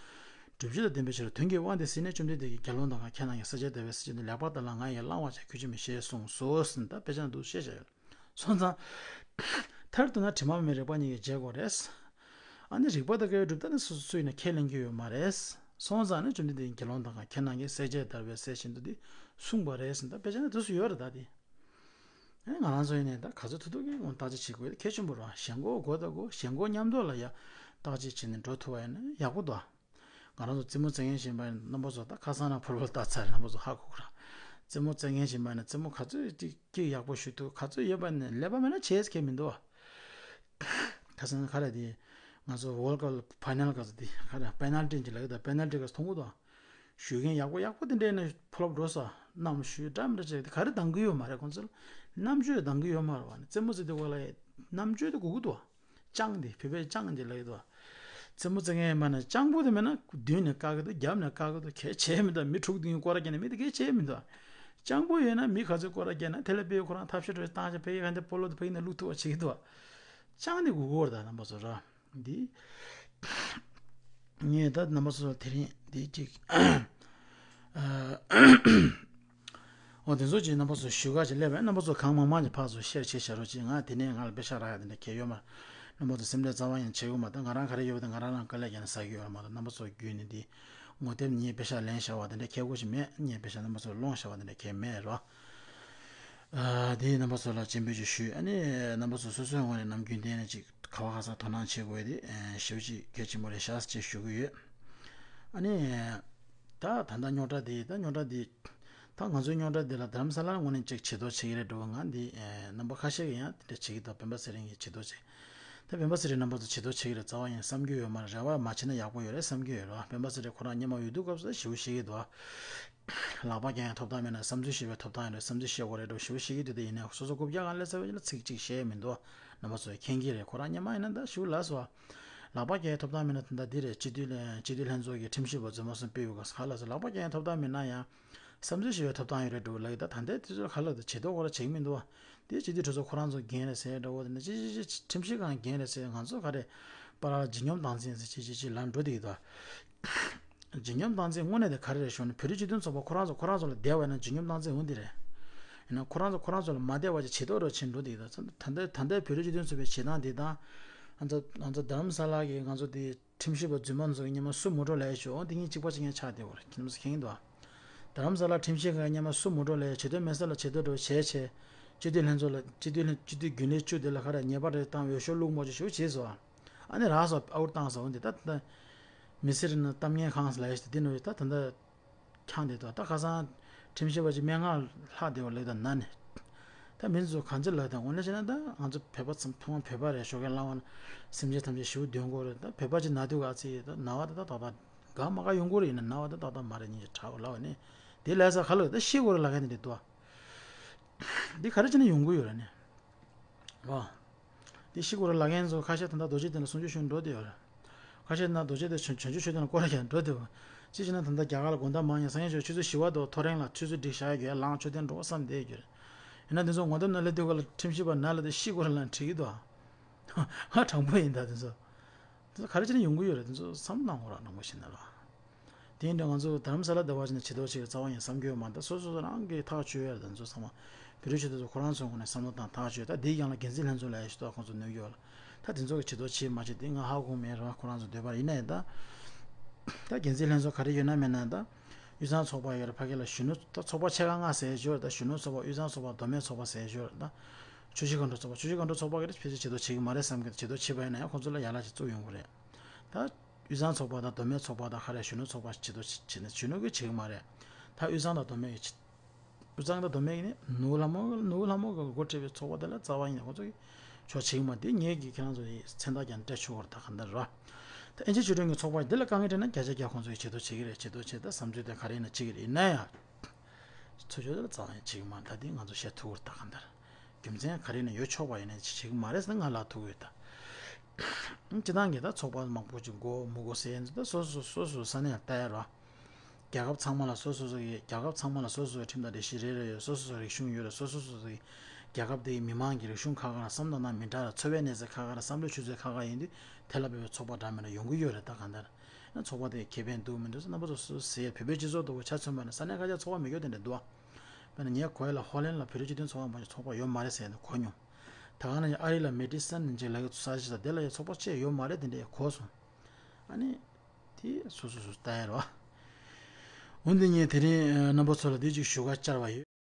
སྒྲུབ་བྱེད་དང་ལྡན་པའི་ཕྱིར། དོན་གྱི་དབང་དེ་ཟིན་ནས་བཅོམ་ལྡན་འདས་ཀྱིས་དགེ་སློང་དག་གམ་ཁྱེད་རྣམས་ཀྱིས་ས་སྐྱའི་བདག་པོའི་ས་བཅད་འདི་ལེགས་པར་ལྟ་ལ། ང་ཡིས་བླང་བར་བྱ། ཁྱོད་ཀྱིས་མི་ཤེས་གསུངས་སོ་ཟེར་ད་དཔེ་ཆ་འདུག་བཤད་བྱ་ཡོད། སོང་ཙང་། མཐར་གཏུགས་ན་དྲི་མ་མེད་རིག་པ་ཉིད་ཀྱིས་འབྱེད་དགོས་རེད། ཨ་ནི་རིགས་པ་དང་འགལ་བའི་གྲུབ་མཐའ་ནི་སོ་སོ་སུ་ཡིན་ན་ཁས་ལེན་གྱི་ཡོད་མ་རེད། སོང་ཙང་ནི་བཅོམ་ལྡན་འདས་ཀྱིས་དགེ་སློང་དག་གམ་ཁྱེད་རྣམས་ཀྱིས་ས་སྐྱའི་བདག་པོའི་ས་བཅད་འདི་གསུངས་པ་རེད་ཟེར་ད་དཔེ་ཆ་ནི་དུས་སུ་ཡོད་རེད་ད་དེ། ཨ་ནི་ང་རང་ཚོ་ཡིན་ནའི་ད་ག་ཚོད་ཐུབ་ཐུབ་ཀྱིས་ངོ་བརྟག་དཔྱད་བྱེད་དགོས་གལ་ཆེན་པོ་རེད། ཞེན་ཁོག་དགོས་ད་དགོས། ཞེན་ཁོག་མཉམ་དུ་ལ་ཡ་བརྟག་དཔྱད་བྱས་ནས་འགྲོ་ཐུབ་པ་ཡིན་ན་ཡག་པོ་འདུག་ང་རང་ཚོ་རྩེད་མོ་རྩེ་མཁན་ཞིག་ཡིན་པ་ཡིན་ན་རྣམ་པ་ཚོ་ད་ཁ་སང་རང་ཕུར་བུ་ལྟ་ཚར་རྣམ་པ་ཚོ་ཧ་གོ་གི་རེད། རྩེད་མོ་རྩེ་མཁན་ཞིག་ཡིན་པ་ཡིན་ན་རྩེད་མོ་ག་ཚོད་ཅིག་ཀིག་ཡག་པོ་གཞུ་ཐུབ་ག་ཚོད་ཡོད་པ་ནི་ལེགས་པ་མེད་ན་བྱེད་ཀྱི་མི་འདུག་ཁ་སང་ག་རེ་དེ་ང་ཚོ་World Cup ཕའི་ནལ་ག་ཚོད་དེ་ག་རེ་པེ་ནལ་ཊི་ཅིག་ལབ་ཀྱི་འདུག་པེ་ནལ་ཊི་ག་ཚོད་མཐོང་གི་འདུག་གཞུ་མཁན་ཡག་པོ་ཡག་པོ་དེ་འདྲས་ནས་ཕོ་ལོབ་འགྲོ་ས་རྣམ་གཞུ་འདྲ་མི་འདྲ་བྱས་དེ་ག་རེ་འདང་གི་ཡོད་མ་རེད། ཁོང་ཚོ་ལ་རྣམ་དཔྱོད་འདང་གི་ཡོད་མ་རེད་བ་ནི་རྩེད་མོ་རྩེ་དུས་སྐོར་ལ་རྣམ་དཔྱོད་དེ་དགོས་ཀྱི་འདུག་ཅང་དེ་བོད་པའི་ཅང་དེ་ལབ་ཀྱི་འདུག་རྩེད་མོ་རྩེ་མཁན་ཡིན་པ་ན་སྤྱང་པོ་དེ་མེད་ན་མདུན་ནས་བཀག་གི་འདུག་རྒྱབ་ནས་བཀག་གི་འདུག་གལ་ཆེ་མི་འདུག་མི་དྲུག་བདུན་སྐོར་ར་བརྒྱབ་ནས་མི་དེ་གལ་ཆེ་མི་འདུག་སྤྱང་པོ་ཡོད་ན་མི་ག་ཚོད་སྐོར་ར་བརྒྱབ་ན་དེ་ལ་དཔེ་ཁོ་རང་ཐབས་ཤེས་འདྲ་བཏང་ཞིང་ཕ་གི་ག་འདི་སྤོ་ལོ་དེ་ཕ་གི་ནས་བླུག་ཐུབ་པ་བྱེད་ཀྱི་འདུག་ཅང་དེ་དགོས་ཀྱི་ཡོད་རེད་ད་རྣམ་པ་ཚོ་ར། འདི། ངས་ད་རྣམ་པ་ཚོར་དེ་རིང་འདི་གཅིག་ཨ། འོ་དེ་ཚོ་ཅིག་རྣམ་པ་ཚོར་ཞུ་ག་ཅིག་སླེབས་པས་རྣམ་པ་ཚོ་གང་མང་མང་ཅིག་ཕར་ཚུར་ཤེར་བྱེད་བྱ་རོགས་ཅིག་ང་དེ་ནས་ང་ལ་པེ་ཤག་རག་ཡ་དེ་འདྲ་གལ་ཡོད་མ་རེད། རྣམ་པ་ཚོ་སེམས་ཁྲལ་རྩ་བ་ཡང་བྱེད་དགོས་མ་གཏོགས་ང་རང་ག་རེ་ཡོད་པ་དེ་ང་རང་རང་དཀའ་ལས་རྒྱག་ནས་ཟ་གི་ཡོད་རེད་མ་གཏོགས་རྣམ་པ་ཚོ་བརྒྱུད་ནས་འདི་ངོ་དེབ་ངས་པེ་ཤག་ལེན་བཞག་པ་དེ་འདྲ་གལ་དགོས་ཅིག་མེད། ངས་པེ་ཤག་རྣམ་པ་ཚོར་སློང་བཞག་པ་དེ་འདྲ་གལ་མེད་རོ། ཨ། དེ་རྣམ་པ་ཚོ་ལ་སྤྱན་འབུལ་ཅིག་ཞུས། ཨ་ནི་རྣམ་པ་ཚོ་སོ་སོའི་ངོས་ནས་ནམ་རྒྱུན་གཏན་ནས་ཅིག་ག་བ་ག་ས་དོ་སྣང་བྱེད་དགོས་དེ་ཞེ་པོ་ཅིག་གལ་ཆེན་པོ་རེད་ཤག་ཅེས་ཞུ་གི་ཡོད། ཨ་ནི། ད་ད་ལྟ་རྙོག་དྲ་དེ་ད་རྙོག་དྲ་དེ། ད་ང་ཚོའི་རྙོག་དྲ་དེ་ལ་རྡ་རམ་ས་ལ་ངོས་ནས་ཅིག་བྱེད་དོ་བྱེད་ཀྱི་རེད་འགྲོ་ང་འདི་རྣམ་པ་ཁ་ཤས་ཀྱིས་ཡང་དེ་འདྲ་བྱེད་ཀྱི་འདུག་བོད་པ་ཚེ་རིང་གིས་བྱེད་དོ་བྱེད། ད་བོད་པ་ཚེ་རིང་རྣམ་པ་ཚོ་བྱེད་དོ་བྱེད་ཀྱི་རེད་རྩ་བ་ཡིན་བསམ་གྱི་ཡོད་མ་རེད། རེ་བ་མ་བྱེད་ན་ཡག་པོ་ཡོད་རེད་བསམ་གྱི་ཡོད་རེད་བ། བོད་པ་ཚེ་རིང་ཁོ་རང་སྔོན་མ་འོས་བསྡུ་སྐབས་སུ་ཞེ་པོ་བཤད་ཀྱི་འདུག་བ། ལག་པ་རྒྱག་ཡང་ཐོབ་ཐང་མེད་ན་བསམ་ཚུལ་བཤད་པའི་ཐོབ་ཐང་ཡོད་རེད། བསམ་ཚུལ་བཤད་དགོས་རེད་འགྲོ་ཞེ་པོ་བཤད་ཀྱི་འདུག་དེ་ཡིན་ནའི་སོ་སོ་རྐུབ་བཀྱག་སྒང་སླེབས་ཚར་བའི་རྗེས་ལ་ཚིག་གཅིག་བཤད་ཡས་མི་འདུག་རྣམ་པ་ཚོས་མཁྱེན་གྱི་རེད། ཁོ་རང་སྔོན་མ་ཡིན་ན་ད་ཞེ་པོ་ལགས་སོ། ལག་པ་རྒྱག་ཡའི་ཐོབ་ཐང་མེད་ན་ད་ལྟ་འདི་རེད། སྤྱི་འཐུས་ལྷན་སྤྱི་འཐུས་ལྷན་ཚོགས་ཀྱི་ཁྲིམས་ཞིབ་པ་རྫུན་མ་གསུམ་སྤེལ་ཡོད་ག་ས་ལ་ས་ལག་པ་རྒྱག་ཡའི་ཐོབ་ཐང་མེད་ན་ཡང་། བསམ་ཚུལ་བཤད་པའི་ཐོབ་ཐང་ཡོད་རེད་འགྲོ་ལབ་ཡོད། ད་ད་ལྟའི་དུས་ཚོད་ཁ་ལག་ཏུ་བྱེད་མདོག་ཁོ་རང་བྱེད་ཀྱི་མི་འདུག་བ། དེ་སྤྱི་འཐུས་གྲོས་ཚོགས་ཁོ་རང་ཚོ་འགན་རེད་ཟེར་འདྲ་བོ་དེ་འདྲ་ཅི་ཅི་ཅི་ཁྲིམས་ཞིབ་ཁང་འགན་རེད་ཟེར་ང་ཚོ་ག་རེ་པ་ར་ལ་ལྗིད་སྙོམས་སྟངས་འཛིན་ཟེར་ཅི་ཅི་ཅི་ལབ་འགྲོ་བསྡད་ཀྱི་འདུག་ལྗིད་སྙོམས་སྟངས་འཛིན་དངོས་གནས་དེ་ག་རེ་རེད་ཞུ་ན་བོད་རིགས་སྤྱི་མཐུན་ཚོགས་པ་ཁོ་རང་ཚོ་ཁོ་རང་ཚོ་ལ་བསྡད་པ་ཡིན་ན་ལྗིད་སྙོམས་སྟངས་འཛིན་འོང་འདི་རེད། ཡིན་ན་ཁོ་རང་ཚོ་ཁོ་རང་ཚོ་ལ་མ་བསྡད་པ་ཅིག་བྱེད་མདོག་འདྲ་བོ་བྱེད་འགྲོ་བསྡད་ཀྱི་འདུག་ད་ལྟ་ད་ལྟའི་བོད་རིགས་སྤྱི་མཐུན་ཚོགས་པའི་བྱེད་སྟངས་འདི་དང་ང་ཚོ་ང་ཚོ་རྡ་རམ་ས་ལ་གི་ང་ཚོ་དེ། ཁྲིམས་ཞིབ་པ་རྫུན་མ་ཚོ་གི་སྔོན་མ་སུ་མུ་འགྲོ་ལས་ཞོག་འོང་དེ་གཉིས་གཅིག་པ་གཅིག་རྐྱང་ཆགས་བསྡད་ཡོད་རེད། ཁྱེད་རྣམ་ཚོ་མཁྱེན་གྱི་འདུག་ཨ། རྡ་རམ་ས་ལ་ཁྲིམས་ཞིབ་ཁང་སྔོན་མ་སུ་མུ་འགྲོ་ལས་བྱེད་དོན་མེད་ས་ལ་བྱེད་དོན་འགྲོ་བྱས་བྱས་སྤྱི་འཐུས་ལྷན་ཚོགས་ལ་སྤྱི་འཐུས་ལྷན་སྤྱི་འཐུས་རྒྱུན་ལས་བཅུ་དེ་ལ་ཁ་ར་ཉེས་པ་རེ་བཏང་འོས་ཤོག་བླུག་མ་བཅུག་ཞུ་བྱས་སོ། ཨ་ནི་རག་སོ་ཨའུ་ཊི་བཏང་སོ་འོང་དེ་ད་ད་མི་སེར་ནི་གཏམ་ངན་ཁང་ལ་ཡོད་ཞེས་དེ་ནོ་ད་ད་ད། ཁྱང་དེ་དོ་ད་ཁ་སང་ཁྲིམས་ཞིབ་པ་ཅིག་སྨན་ཁང་ལྷག་བསྡད་པ་ལས་ད་ན་ནས་ད་མི་ཚོ་གང་ཅི་ལ་ད་འོ་ན་བྱས་ན་ད་ང་ཚོ་བོད་པ་ཚང་ཐོག་མ་བོད་པ་རེད་ཞོགས་ཀས་ལངས་པ་ན་སེམས་ཅན་ཐམས་ཅད་ཞེ་པོ་འདོན་དགོས་རེད། ད་བོད་པ་ཅིག་ན་དུས་ག་ཚིག་ད་ན་བ་ད་ད་ད་ད་ག་མ་ག་ཡོང་གི་རེད་ཡིན་ན་ན་བ་ད་ད་ད་མ་རེད་ཉིན་ཞིག་དྲག་པ་ལ་བ་ནི་དེ་ལས་ས་ག་ལ་ད་ཤི་དགོས་རེད་ལ་ག་ནི་རེད་དོ། འདི་ག་རེ་བྱས་ན་ཡོང་གི་ཡོད་རེད་ནི། ཨོ། འདི་ཤི་དགོས་རེད་ལབ་མཁན་ཚོ་ཁ་ཤས་ད་ལྟ་རྡོ་རྗེ་གདན་ལ་གསུང་ཆོས་ཞུ་འགྲོ་བསྡད་ཡོད་རེད། ཁ་ཤས་ད་ལྟ་རྡོ་རྗེ་གདན་བྱོན་བྱོན་ཆོས་ཞུ་དོན་ལ་སྐོར་ར་རྒྱག་འགྲོ་བསྡད་པ། ཅི་ཞིག་ན་ད་ལྟ་རྒྱ་གར་ལ་དགོང་དག་མང་ཡང་སང་ཉིན་ཆོས་ཆུ་ཚོད་བཞི་པ་དུ་ཐོ་རེངས་ལ་ཆུ་ཚོད་སྒྲིག་བཞག་ཡོད་ལངས་མཆོད་རྟེན་འགྲོ་བསམ་བསྡད་ཡོད་རེད། ཡིན་ན་འདི་ཚོ་ངོ་དེབ་ནང་སླེབས་དུས་ག་ལ་ཁྲིམས་ཞིབ་པ་ན་ལ་དེ་ཤི་དགོས་རེད་ལབ་དྲིས་ཀྱི་འདུག་ང་དྲང་པོ་ཡིན་ད་འདི་ཚོ། འདི་ཚོ་ག་རེ་བྱས་ན་ཡོང་གི་ཡོད་རེད། འདི་ཚོ་བསམ་གནང་དགོས་ར་ནང་པ་ཞིག་ན་ལ། དེ་ཡིན་དུས་ང་ཚོ་རྡ་རམ་ས་ལ་བསྡད་པ་ཅིག་ནས་བྱེད་ཐབས་ཅིག་རྩ་བ་ཡིན་བསམ་གྱི་ཡོད་མ་རེད། ད་སོ་སོ་སོ་རང་གིས་ཐག་གཅོད་ཡ་རེད། ད་ཚོ་ཚང་མ་བོད་རིགས་ཆོས་དད་ཚོ་ཁོ་རང་ཚོའི་ངོས་ནས་བསམ་བློ་བཏང་ཐག་གཅོད། ད་དེའི་རྐྱང་ལ་འགན་འཛིན་ལྷན་ཚོགས་ལ་ཡ་ཞུ་ཐོག་ཁོང་ཚོ་ནུས་ཡོད་ལ། ད་དེ་ཚོ་གི་བྱེད་ཐབས་བྱེད་མ་བྱེད་དེ་ང་ཧ་གོ་མེད་ར། ཁོ་རང་ཚོ་འདོད་པ་ཡིན་ན་ཡང་ད་ད་འགན་འཛིན་ལྷན་ཚོགས་ག་རེ་ཡོད་ན་མེད་ན་ད་དབུས་གཙང་ཚོགས་པ་ཡོད་ར། ཕ་གི་ལ་གཞོན་ནུ་ད་ཚོགས་པ་ཆེ་ཁག་ལྔ་ཟེར་ཡ་ཅིག་ཡོད་ར། ད་གཞོན་ནུ་ཚོགས་པ་དབུས་གཙང་ཚོགས་པ་མདོ་སྨད་ཚོགས་པ་ཟེར་ཡ་ཅིག་ཡོད་ར། ད་ཆུ་བཞི་སྒང་དྲུག་ཚོགས་པ་ཆུ་བཞི་སྒང་དྲུག་ཚོགས་པ་གི་ད་ཕལ་ཆེར་བྱེད་ཐབས་བྱེད་ཀྱི་མ་རེད་བསམ་གི། ད་བྱེད་ཐབས་བྱེད་པ་ཡིན་ན་ཡང་ཁོང་ཚོ་ལ་ཡ་ལ་ཅིག་བཙུགས་ཡོང་གི་རེད། ད། དབུས་གཙང་ཚོགས་པ་དང་མདོ་སྨད་ཚོགས་པ་དང་ཁ་རས་གཞོན་ནུ་ཚོགས་པ་བྱེད་དོ་བྱེད་ནས་གཞོན་ནུ་གིས་བྱེད་ཀྱི་མ་རེད། ད་དབུས་གཙང་དང་མདོ་སྨད་ཀྱི་དབུས་གཙང་དང་མདོ་སྨད་ཀྱི་ནི་ནོར་བུ་ལྷ་མོ་ནོར་བུ་ལྷ་མོ་གིས་འགོ་ཁྲིད་པའི་ཚོགས་པ་དེ་ལ་རྩ་བ་ཉིད་ནས་ཁོང་ཚོ་གིས་ཕྱོགས་བྱེད་ཀྱི་མ་རེད། དེ་ངེད་ཀྱིས་ཁྱེད་རང་ཚོ་ཡི་མཚན་རྟགས་ཀྱང་སྤྲད་ཆོག་གི་རེད། ད་ག་འདྲ་རེད། ད་ཨེན་ཅི་ཆོས་སྒྲོན་གྱི་ཚོགས་པ་དེ་ལ་དཀའ་ངལ་འཕྲད་ན་བརྒྱ་ཆ་བརྒྱ་ཁོང་ཚོ་གིས་བྱེད་དོ་བྱེད་ཀྱི་རེད། བྱེད་དོ་བྱེད་ད་བསམ་ཚུལ་དེ་ག་རེ་ཡིན་ན་བྱེད་ཀྱི་རེད། ཡིན་ན་ཡང་། ཚུར་ཕྱོགས་དེ་ལ་རྩ་བ་ཉིད་ནས་བྱེད་ཀྱི་མ་རེད། ད་དེ་ང་ཚོ་བཤད་ཐུབ་ཀྱི་རེད། ད་ག་འདྲ་རེད། རྒྱུ་མཚན་ག་རེ་ཡིན་ན་ཡོད་ཆོག་པ་ཡིན་ན་བྱེད་ཀྱི་མ་རེད་ཟེར་ང་ལབ་ཐུབ་ཀྱི་ཡོད་ད། སྤྱི་བཏང་གི་ད་ཚོགས་པ་མང་པོ་ཅིག་དགོས་མི་དགོས་ཟེར་ཡ་ད་སོ་སོ་སོ་སོ་ས་གནས་ལ་ལྟ་ཡ་རོ། རྒྱལ་ཁབ་ཚང་མ་ལ་སོ་སོ་སོ་གི་རྒྱལ་ཁབ་ཚང་མ་ལ་སོ་སོ་སོའི་ཁྲིམས་དང་སྒྲིག་གཞི་རེ་རེ་ཡོད། སོ་སོ་སོའི་རིག་གཞུང་ཡོད་རེད། སོ་སོ་སོ་སོའི་རྒྱལ་ཁབ་དེའི་མི་མང་གི་རིག་གཞུང་ཁག་ཁག་ལ་བསམ་བློ་གཏོང་སྟངས་མི་འདྲ་ར། འཚོ་བའི་གནས་ཚད་ཁག་ཁག་ར། བསམ་བློའི་ཆུ་ཚད་ཁག་ཁག་ཡིན་དུས་དེ་ལ་དཔག་པའི་ཚོགས་པ་འདྲ་མི་འདྲ་ཡོང་གི་ཡོད་རེད། ད་གང་ལྟར་ན་ཚོགས་པ་དེ་ཁེ་ཕན་འདུག་མི་འདུག་ཟེར་རྣམ་པ་ཚོ་སུ་ཟེར། བོད་པའི་སྤྱི་ཚོགས་འདུ་བོ་ཆ་མཚོན་པ་ན་ས་གནས་ཁ་ཤས་ཚོགས་པ་མེད་རྒྱུ་དེ་འདྲ་འདུག་ཨ། དཔེར་ན་ངས་གོ་ཡ་ལ་ཧོ་ལན་ལ་བོད་རིགས་སྤྱི་མཐུན་ཚོགས་པ་མ་གཏོགས་ཚོགས་པ་ཡོད་མ་རེད་ཟེར་ནས་གོ་མྱོང་། ད་ག་ནང་བཞིན་ཨ་རི་ལ་མེ་ཏི་སན་ཅིག་ལ་གི་ས་ཆ་དང་དེ་ལ་ཡ་ཚོགས་པ་བཅས་ཡོད་མ་རེད་དེ་འདྲ་ཡ་གོ་སོང་། ཨ་ནི། དེ་སོ་སོ་སོ་ལྟ་ཡ་རོ། འོན་ཏེ་ངས་དེ་རིང་རྣམ་པ་ཚོ་ལ་འདི་ཅིག་ཞུ་ག་བཅར་བ་ཡོད།